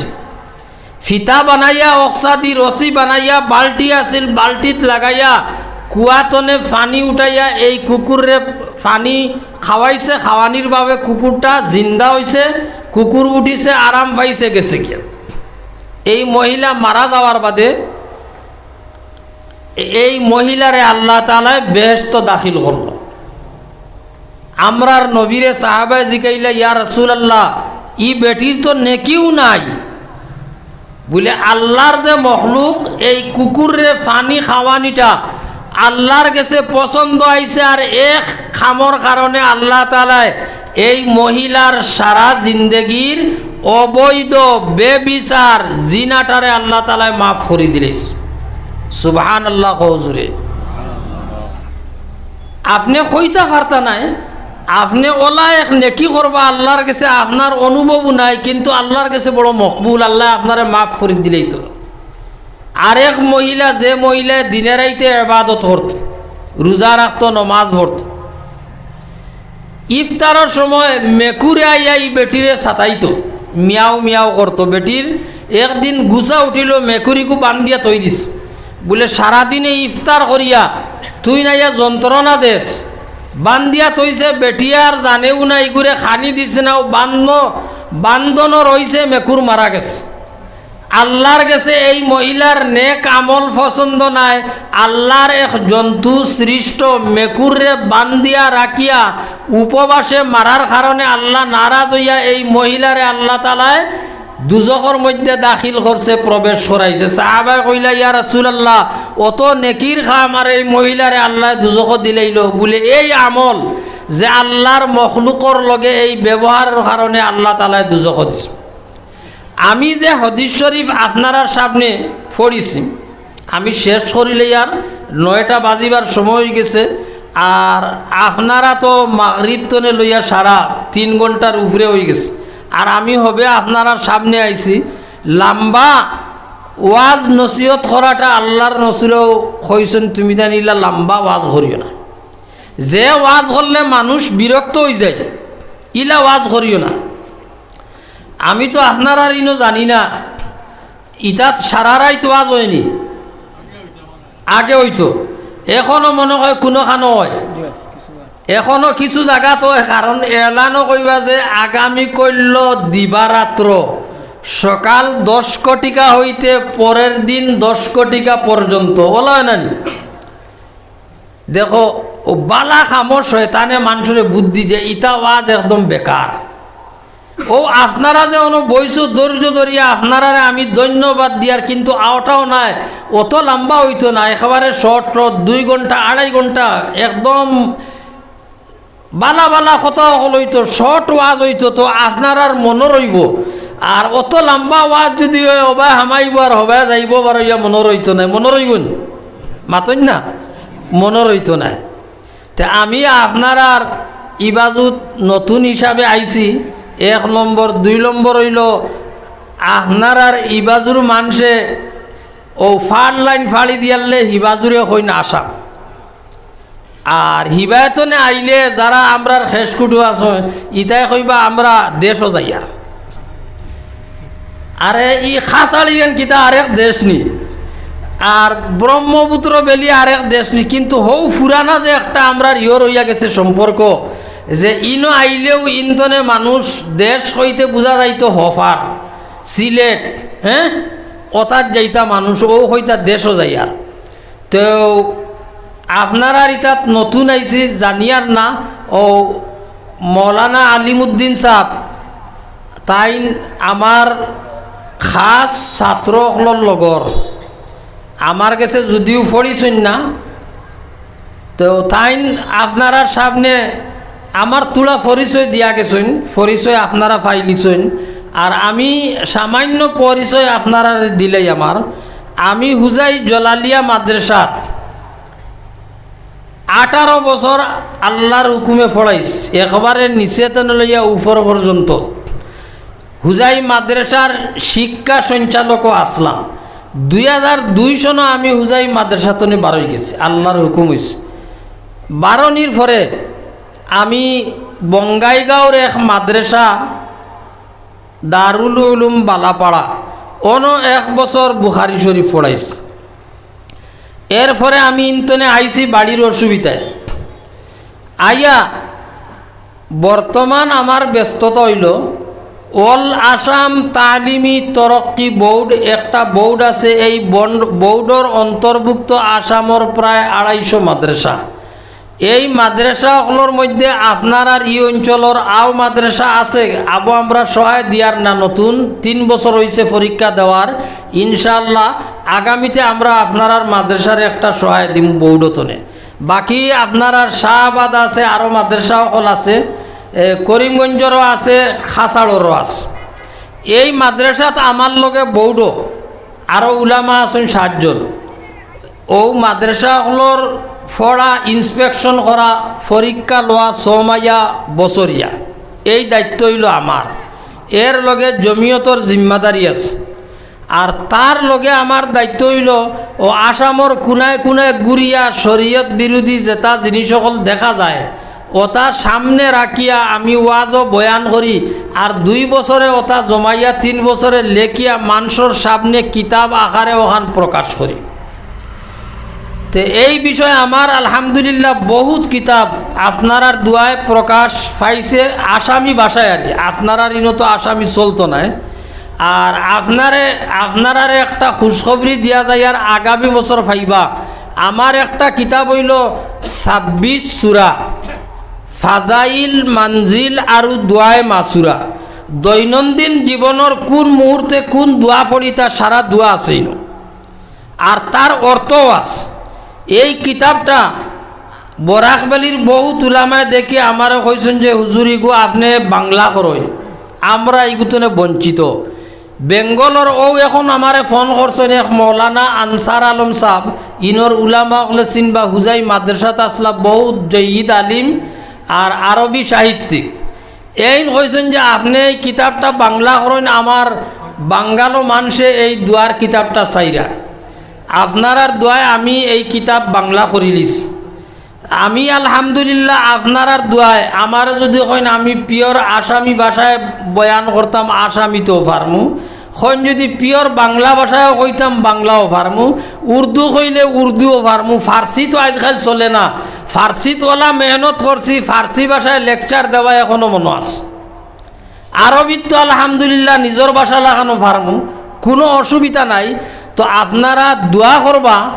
ফিতা বানাইয়া, অকছাদি রশি বানাইয়া, বালটি আছিল, বালটিত লাগাইয়া, কুয়া তনে পানি উঠাইয়া এই কুকুররে পানি খাওয়াইছে। খাওয়ানির বাবে কুকুরটা জিন্দা অইছে, কুকুর উঠিছে, আরাম পাইছে, গেছে গিয়া। এই মহিলা মারা যাওয়ার বাদে এই মহিলারে আল্লাহ তাআলায় বেহেস্তো দাখিল করলো। আমরার নবীরে সাহাবায় জিকাইলা, "ইয়া রাসূলুল্লাহ, ই বেটির তো নেকিউ নাই।" বুলে, "আল্লার যে মখলুক, এই কুকুররে পানি খাওয়ানিটা আল্লার গেছে পছন্দ আইছে, আর এক কামর কারণে আল্লাহ তাআলায় এই মহিলার সারা জিন্দেগির অবৈধ বেবিচার জিনাটারে আল্লাহ তাআলায় মাফ করি দিলাইছে।" সুবহানাল্লাহ কও জুরে। আপনে কইতা পারতা নায়, আপনে ওলা এক নেকি করবা আল্লার গেছে, আপনার অনুভবও নাই, কিন্তু আল্লার গেছে বড় মকবুল, আল্লায় আপনারে মাফ করি দিলাইতো। আরেক মহিলা, যে মহিলায় দিনে রাইতে ইবাদত করত, রোজা রাখত, নমাজ পড়ত, ইফতারর সময় মেকুরে আইয়া ই বেটিরে সাতাইতো, মিয়াও মিয়াও করতো। বেটির একদিন গুছা উঠিলো, মেকুরিগু বান্ধিয়া থই দিছে। বুলে, "সারাদিনে ইফতার করিয়া তুইন আইয়া যন্ত্রণা দেস।" বান্ধিয়া থইছে, বেটিয়ে আর জানেও না, ইগুরে খানি দিছে না, ও বান্ধ-, বান্ধনো রইছে, মেকুর মারা গেছে। আল্লাহর গেছে এই মহিলার নেক আমল পছন্দ নায়। আল্লাহর এক জন্তু সৃষ্ট মেকুররে বান্ধিয়া রাখিয়া উপবাসে মারার কারণে আল্লাহ নারাজ অইয়া এই মহিলারে আল্লাহ তাআলায় দুজখর মধ্যে দাখিল করছে, প্রবেশ করাইছে। সাহাবায় কইলা, "ইয়া রাসূলুল্লাহ, অত নেকির কাম আর এই মহিলারে আল্লায় দুজখো দিলাইলো?" বুলে, "এই আমল যে আল্লাহর মখলুকর লগে এই ব্যবহারর কারণে আল্লাহ তাআলায় দুজখো দিছে।" আমি যে হাদিস শরীফ আপনারার সামনে পড়ছি, আমি শেষ করিলে আর নয়টা বাজিবার সময় অইগেছে। আর আপনারা তো মাগরিব তনে লইয়া সারা তিন ঘন্টার উপরে অইগেছে। আর আমি হবে আপনারার সামনে আইছি, লম্বা ওয়াজ নসিহত করাটা আল্লাহর রসুলেও কইছইন, "তুমি জানি ইলা লম্বা ওয়াজ করিও না।" যে ওয়াজ করলে মানুষ বিরক্ত অইযায়, ইলা ওয়াজ করিও না। আমি তো আপনারার ইনো জানি না, ইতাত সারা রাইত ওয়াজ অয়নি, আগে অইতো, এখনো মনো অয় কুনুখানো অয়, এখনো কিছু জাগাত অয়, কারণ এলানও কইবা যে আগামী কইল্য দিবারাত্র সকাল দশ ঘটিকা হইতে পরের দিন দশ ঘটিকা পর্যন্ত, অলা অয় না নি? দেখো, অউ বালা কামো শয়তানে মানষরে বুদ্ধি দেয়, ইতা ওয়াজ একদম বেকার। অউ আপনারা যে অনো বইছো ধৈর্য ধরিয়া, আপনারারে আমি ধন্যবাদ দিয়ার, কিন্তু অটাও নায়, অত লম্বা অইতো না, একেবারে short short, দুই ঘন্টা, আড়াই ঘন্টা, একদম বালা বালা কথা অকল অইতো, short ওয়াজ অইতো, তো আপনারার মনো রইবো। আর অত লম্বা ওয়াজ যুদি অয়, হবায় হামাইবো আর হবায় যাইবো, বার অইয়া মনো রইতো নায়, মনো রইবো নি? মাতইন না, মনো রইতো নায়। তে আমি আপনারার ইবাজুত নতুন হিসাবে আইছি, এক নম্বর। দুই নম্বর অইলো, আপনারার ইবাজুর মানষে অউ ফার লাইন ফাড়ি দিয়ারলে হিবাজুরে কইন আসাম। আর হিবায়তনে আইলে যারা আমরার খেসকুটু আছে, ইতায় কইবা আমরা দেশো যাইয়ার। আরে, ই খাসাড়িয়ান কিতা আরেক দেশ নি? আর ব্রহ্মপুত্র বেলি আরেক দেশ নি? কিন্তু হউ ফুরানা যে একটা আমরার ইয়ো রইয়া গেছে সম্পর্ক, যে ইনো আইলেউ ইনতনে মানুষ দেশ কইতে বুঝা যাইতো হপার, সিলেট, হ্যাঁ, অতাত যাইতা মানুষ, অউ কইতা দেশো যাইয়ার। তো আপনারার ইতাত নতুন আইছি, জানিয়ার না, অউ মৌলানা আলিমুদ্দিন সাব, তাইন আমার খাস ছাত্র অকলর লগর, আমার গেছে যুদিও পড়ছইন না, তো তাইন আপনারার সামনে আমার থুড়া পরিচয় দিয়া গেছইন, পরিচয় আপনারা পাইলিছইন, আর আমি সামান্য পরিচয় আপনারারে দিলাই আমার। আমি হুজাই জলালিয়া মাদ্রাসাত আঠারো বছর আল্লাহর হুকুমে পড়াইছি, একবারে নিচে তনে লইয়া উপর পর্যন্ত। হুজাই মাদ্রাসার শিক্ষা সঞ্চালকও আছলাম। দুই হাজার দুই সনো আমি হুজাই মাদ্রাসা তনে বারই গেছি, আল্লাহর হুকুম অইছে। বারনির পরে আমি বঙ্গাইগাঁওর এক মাদ্রাসা দারুল উলুম বালাপাড়া, অনো এক বছর বুখারি শরীফ পড়াইছি। এরপরে আমি ইনতনে আইছি বাড়ির অসুবিধায়। আইয়া বর্তমান আমার ব্যস্ততা অইলো অল আসাম তালিমি তরক্কি বোর্ড, একটা বোর্ড আছে, এই বন্ড-, বোর্ডর অন্তর্ভুক্ত আসামর প্রায় আড়াইশো মাদ্রাসা। এই মাদ্রাসা অকলর মধ্যে আপনারার ই অঞ্চলর আও মাদ্রাসা আছে, আবো আমরা সহায় দিয়ার না, নতুন তিন বছর অইছে পরীক্ষা দেওয়ার, ইনশাআল্লাহ আগামীতে আমরা আপনারার মাদ্রাসার একটা সহায় দিমু বোর্ড তনে। বাকি আপনারার শাহবাদ আছে, আরো মাদ্রাসা অকল আছে, এ, করিমগঞ্জরও আছে, খাসাড়রও আছে। এই মাদ্রাসাত আমার লগে বোর্ডও আরো উলামা আছইন সাতজন। অউ মাদ্রাসা অকলর পড়া inspection করা, পরীক্ষা লওয়া ছমাইয়া বছরিয়া, এই দায়িত্ব অইলো আমার। এর লগে জমিয়তর জিম্মাদারি আছে। আর তার লগে আমার দায়িত্ব অইলো অউ আসামর কুনায় কুনায় ঘুরিয়া শরীয়ত বিরোধী যেতা জিনিস অকল দেখা যায়, অতা সামনে রাখিয়া আমি ওয়াজও বয়ান করি, আর দুই বছরে অতা জমাইয়া তিন বছরে লেখিয়া মানষর সামনে কিতাব আকারে অখান প্রকাশ করি। তে এই বিষয়ে আমার আলহামদুলিল্লাহ বহুত কিতাব আপনারার দোয়ায় প্রকাশ পাইছে আসামি ভাষায় আর কি। আপনারার ইনো তো আসামি চলতো নায়। আর আপনারে, আপনারারে একটা খুশখবরি দিয়া যাইয়ার, আগামী বছর পাইবা। আমার একটা কিতাব অইলো ছাব্বিশ সূরা, ফাজাইল, মানজিল আরু দোয়ায়ে মাসুরা। দৈনন্দিন জীবনর কুন মুহূর্তে কুন দোয়া পড়িতা, সারা দোয়া আছে ইনো। আর তার অর্থও আছে। এই কিতাবটা বরাকভ্যালির বহুত উলামায় দেখি আমারে কইছইন যে, "হুজুর, ইগু আপনে বাংলা করইন, আমরা ইগুতনে বঞ্চিত।" বেঙ্গলর অউ এখন আমারে ফোন করছইন এক মৌলানা আনসার আলম সাব, ইনর উলামা অকলে চিনবা, হুজাই মাদ্রাসাত আছলা, বহুত জয়্যিদ আলিম আর আরবি সাহিত্যিক। এইন কইছইন যে, "আপনে এই কিতাবটা বাংলা করইন, আমার বাঙ্গালো মানষে এই দোয়ার কিতাবটা চাইরা।" আপনারার দোয়ায় আমি এই কিতাব বাংলা করিলিছি। আমি আলহামদুলিল্লাহ, আপনারার দোয়ায় আমারে যুদি কইন, আমি pure আসামি ভাষায় বয়ান করতাম, আসামিতও পারমু। কইন যুদি pure বাংলা ভাষায়ও কইতাম, বাংলাও পারমু। উর্দু কইলে উর্দুও পারমু। ফার্সি তো আইজকাইল চলে না। ফার্সিত অলা মেহনত করছি, ফার্সি ভাষায় lecture দেওয়া এখনো মনো আছে। আরবিত তো আলহামদুলিল্লাহ নিজর ভাষা লাখানো পারমু, কুনু অসুবিধা নাই। তো আপনারা দোয়া করবা,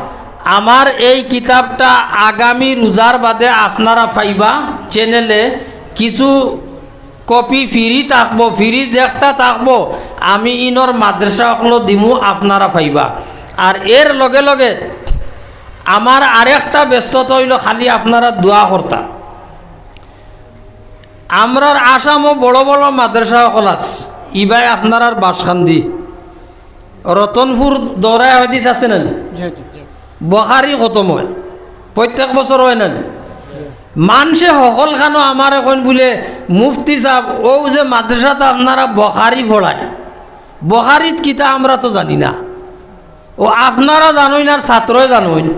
আমার এই কিতাবটা আগামী রোজার বাদে আপনারা পাইবা। Channel-এ কিছু copy free থাকবো, free যেকটা থাকবো, আমি ইনর মাদ্রাসা অকলো দিমু, আপনারা পাইবা। আর এর লগে লগে আমার আরেকটা ব্যস্ততা অইলো খালি আপনারা দোয়া করতা। আমরার আসামও বড় বড় মাদ্রাসা অকল আছে, ইবায় আপনারার বাসকান্দি, রতনপুর দৌরায়ে হাদিস আছে না নি? জি, জি। বুখারি খতম অয়, প্রত্যেক বছর অয় না নি? মানষে হকলখানো আমারে কইন বুলে, "মুফতি সাব, অউ যে মাদ্রাসাত আপনারা বুখারি পড়াইন, বুখারিত কিতা আমরা তো জানি না।" অউ আপনারা জানইন আর ছাত্রয় জানইন।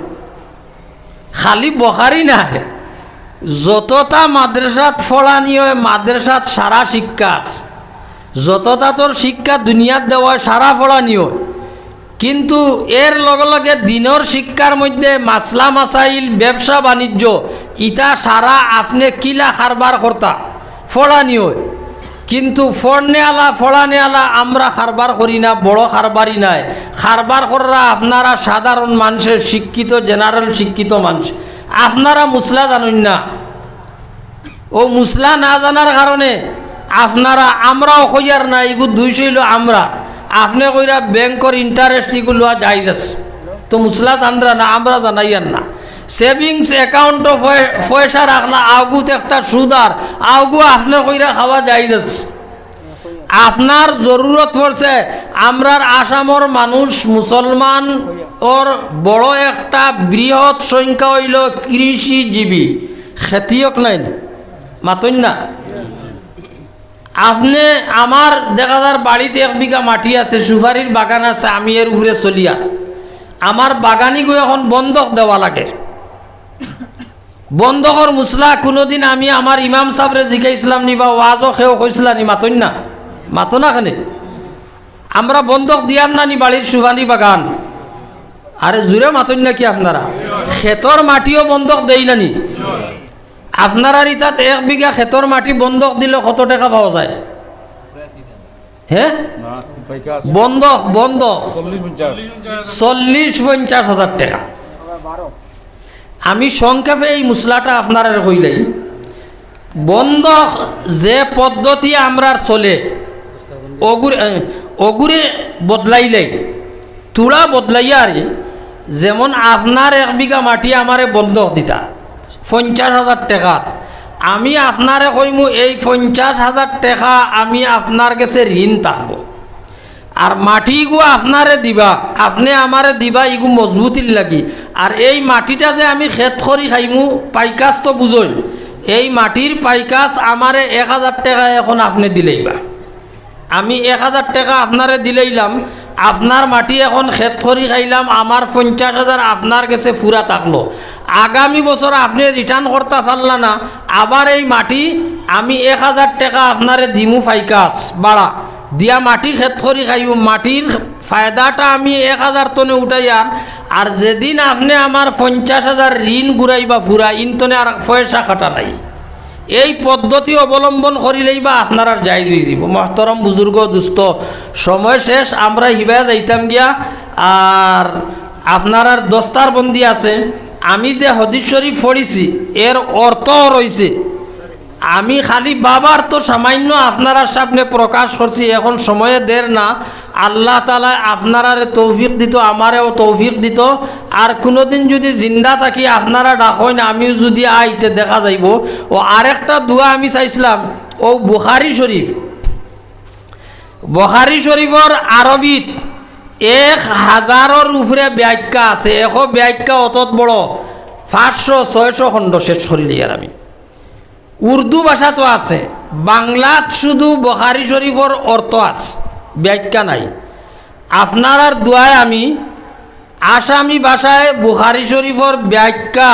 খালি বুখারি নায়, যততা মাদ্রাসাত পড়ানি অয়, মাদ্রাসাত সারা শিক্ষা আছে। যততা তোর শিক্ষা দুনিয়াত দেওয়া অয়, সারা পড়ানি অয়। কিন্তু এর লগে লগে দিনর শিক্ষার মধ্যে মাসলা মাসাইল, ব্যবসা বাণিজ্য, ইতা সারা আপনে কিলা কারবার করতা, পড়ানি অয়। কিন্তু পড়নেআলা, পড়ানেআলা আমরা কারবার করি না, বড় কারবারি নায়। কারবার কররা আপনারা সাধারণ মানষে, শিক্ষিত, general শিক্ষিত মানষ। আপনারা মুসলা জানইন না। অউ মুসলা না জানার কারণে আপনারা, আমরাও কইয়ার না, ইগু দুষ অইলো আমরার। আপনে কইরা ব্যাংকর interest ইগু লওয়া জায়েজ আছে। তো মুসলা জানরা না, আমরা জানাইয়ার না। Savings account-ও পয়-, পয়সা রাখলা, আগুত একটা সুদ আর, আগুও আপনে কইরা খাওয়া জায়েজ আছে। আপনার জরুরত পড়ছে, আমরার আসামর মানুষ মুসলমান অর বড় একটা বৃহৎ সংখ্যা অইলো কৃষিজীবী, খেতিয়ক নাইন, মাতইন না। আপনে আমার দেখা যার বাড়িত এক বিঘা মাটি আছে, সুপারির বাগান আছে, আমি এর উপরে চলিয়ার। আমার বাগানিগু এখন বন্ধক দেওয়া লাগে। বন্ধকর মুসলা কুনুদিন আমি আমার ইমাম সাবরে জিকাইছলাম নি বা ওয়াজও কেউ কইছলা নি, মাতইন না, মাতো না কেনে? আমরা বন্ধক দিয়ার না নি বাড়ির সুপারি বাগান? আরে জুরে মাতইন না কি আপনারা? খেতর মাটিও বন্ধক দেই না নি? আপনারার ইতাত এক বিঘা খেতর মাটি বন্ধক দিলে কত টেকা পাওয়া যায়? হে? না, পঞ্চাশ। বন্ধক, বন্ধক। চল্লিশ পঞ্চাশ। চল্লিশ পঞ্চাশ হাজার টেকা। আমি সংক্ষেপে এই মুসলাটা আপনারারে কইলাই। বন্ধক যে পদ্ধতি আমরার চলে, অগুরে, এ, অগুরে বদলাইলাই, তুড়া বদলাইয়া আরে, যেমন আপনার এক বিঘা মাটি আমারে বন্ধক দিতা, পঞ্চাশ হাজার টেকা, আমি আপনারে কইমু, এই পঞ্চাশ হাজার টেকা আমি আপনার গেছে ঋণ থাকবো। আর মাটি ইগু আপনারে দিবা, আপনে আমারে দিবা, ইগু মজবুতির লাগি। আর এই মাটিটা যে আমি খেত করি খাইমু, পাইকাস তো বুঝইন, এই মাটির পাইকাস আমারে এক হাজার টেকা এখন আপনে দিলাইবা। আমি এক হাজার টেকা আপনারে দিলাইলাম, আপনার মাটি এখন খেত করি খাইলাম, আমার পঞ্চাশ হাজার আপনার গেছে পুরা থাকলো। আগামী বছর আপনে return করতা পারলা না, আবার এই মাটি আমি এক হাজার টেকা আপনারে দিমু পাইকাস বাড়া, দিয়া মাটি খেত করি খাইমু, মাটির ফায়দাটা আমি এক হাজার তনে উঠাইয়ার। আর যেদিন আপনে আমার পঞ্চাশ হাজার ঋণ ঘুরাইবা পুরা, ইন তনে আর পয়সা কাটা নাই। এই পদ্ধতি অবলম্বন করিলেই বা আপনারার জায়েজ অইযিবো। মহতরম বুজুর্গ, দুস্ত, সময় শেষ, আমরা হিবায় যাইতাম গিয়া। আর আপনারার দস্তারবন্দি আছে, আমি যে হাদিস শরীফ পড়ছি, এর অর্থ রইছে। আমি খালি বাবার তো সামান্য আপনারার সামনে প্রকাশ করছি, এখন সময়ে দের না। আল্লাহ তাআলায় আপনারারে তৌফিক দিতো, আমারেও তৌফিক দিতো। আর কুনুদিন যুদি জিন্দা থাকি, আপনারা ডাকইন, আমিও যুদি আই, তে দেখা যাইবো। অউ আরেকটা দোয়া আমি চাইছলাম, অউ বুখারী শরীফ, বুখারী শরীফর আরবিত এক হাজারর উপরে ব্যাখ্যা আছে, একো ব্যাখ্যা অতত বড়, পাঁচশো ছয়শো খণ্ড শেষ করিলিয়ার আমি। উর্দু ভাষাত আছে, বাংলাত শুধু বুখারী শরীফর অর্থ আছে, ব্যাখ্যা নাই। আপনারার দোয়ায় আমি আসামি ভাষায় বুখারী শরীফর ব্যাখ্যা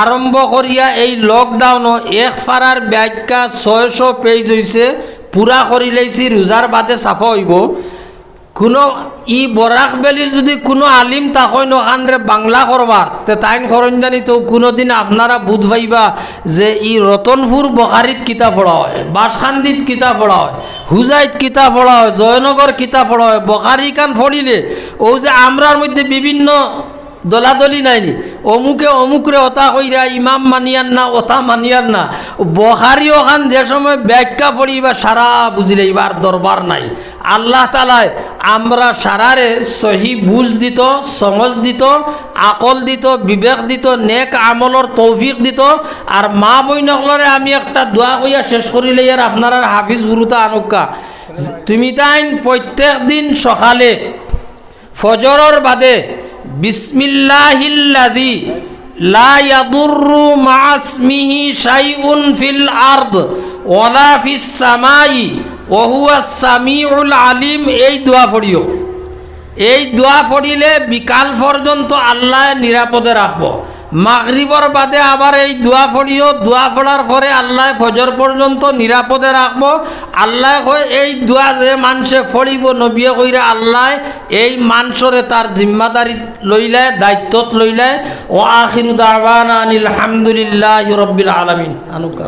আরম্ভ করিয়া এই লকডাউনো এক পারার ব্যাখ্যা ছয়শো পেজ অইছে, পুরা করিলাইছি, রোজার বাদে ছাপা অইবো। কুনু ই বরাক ভ্যালির যুদি কুনু আলিম থাকইন অখানরে বাংলা করবার, তে তাইন করইন জানি তো কুনুদিন আপনারা বুঝ পাইবা যে ই রতনপুর বুখারীত কিতা পড়া অয়, বাসকান্দিত কিতা পড়া অয়, হুজাইত কিতা পড়া অয়, জয়নগর কিতা পড়া অয়। বুখারী খান পড়িলে অউ যে আমরার মধ্যে বিভিন্ন দলাদলি নায়নি, অমুকে অমুকরে অতা কইরা ইমাম মানিয়ার না, অতা মানিয়ার না। বুখারী অখান যে সময় ব্যাখ্যা পড়িবা, সারা বুঝিলাইবা, আর দরবার নাই। আল্লাহ তাআলায় আমরা সারারে সহি বুঝ দিতো, সমঝ দিতো, আকল দিতো, বিবেক দিতো, নেক আমলর তৌফিক দিতো। আর মা বইন অকলরে আমি একটা দোয়া কইয়া শেষ করিলাইয়ার, আপনারার হাফিজ গুরুতা আনউক্কা। তুমি তাইন প্রত্যেক দিন সকালে ফজরর বাদে, বিসমিল্লাহিল্লাযী লা ইয়াদুররু মা'আসমিহি শাইউন ফিল আরদ ওয়ালা ফিস সামাই ওয়া হুয়াস সামিউল আলিম, এই দোয়া পড়িও। এই দোয়া পড়িলে বিকাল পর্যন্ত আল্লায় নিরাপদে রাখবো। মাগরিবর বাদে আবার এই দোয়া পড়িও, দোয়া পড়ার পরে আল্লায় ফজর পর্যন্ত নিরাপদে রাখবো। আল্লায় কয়, এই দোয়া যে মানষে পড়িবো, নবিয়ে কইরা আল্লায় এই মানষরে তার জিম্মাদারি লইলায়, দায়িত্বত লইলায়। ওয়া আখিরু দাওয়ানা আনিল হামদুলিল্লাহি রাব্বিল আলামিন। আনউক্কা।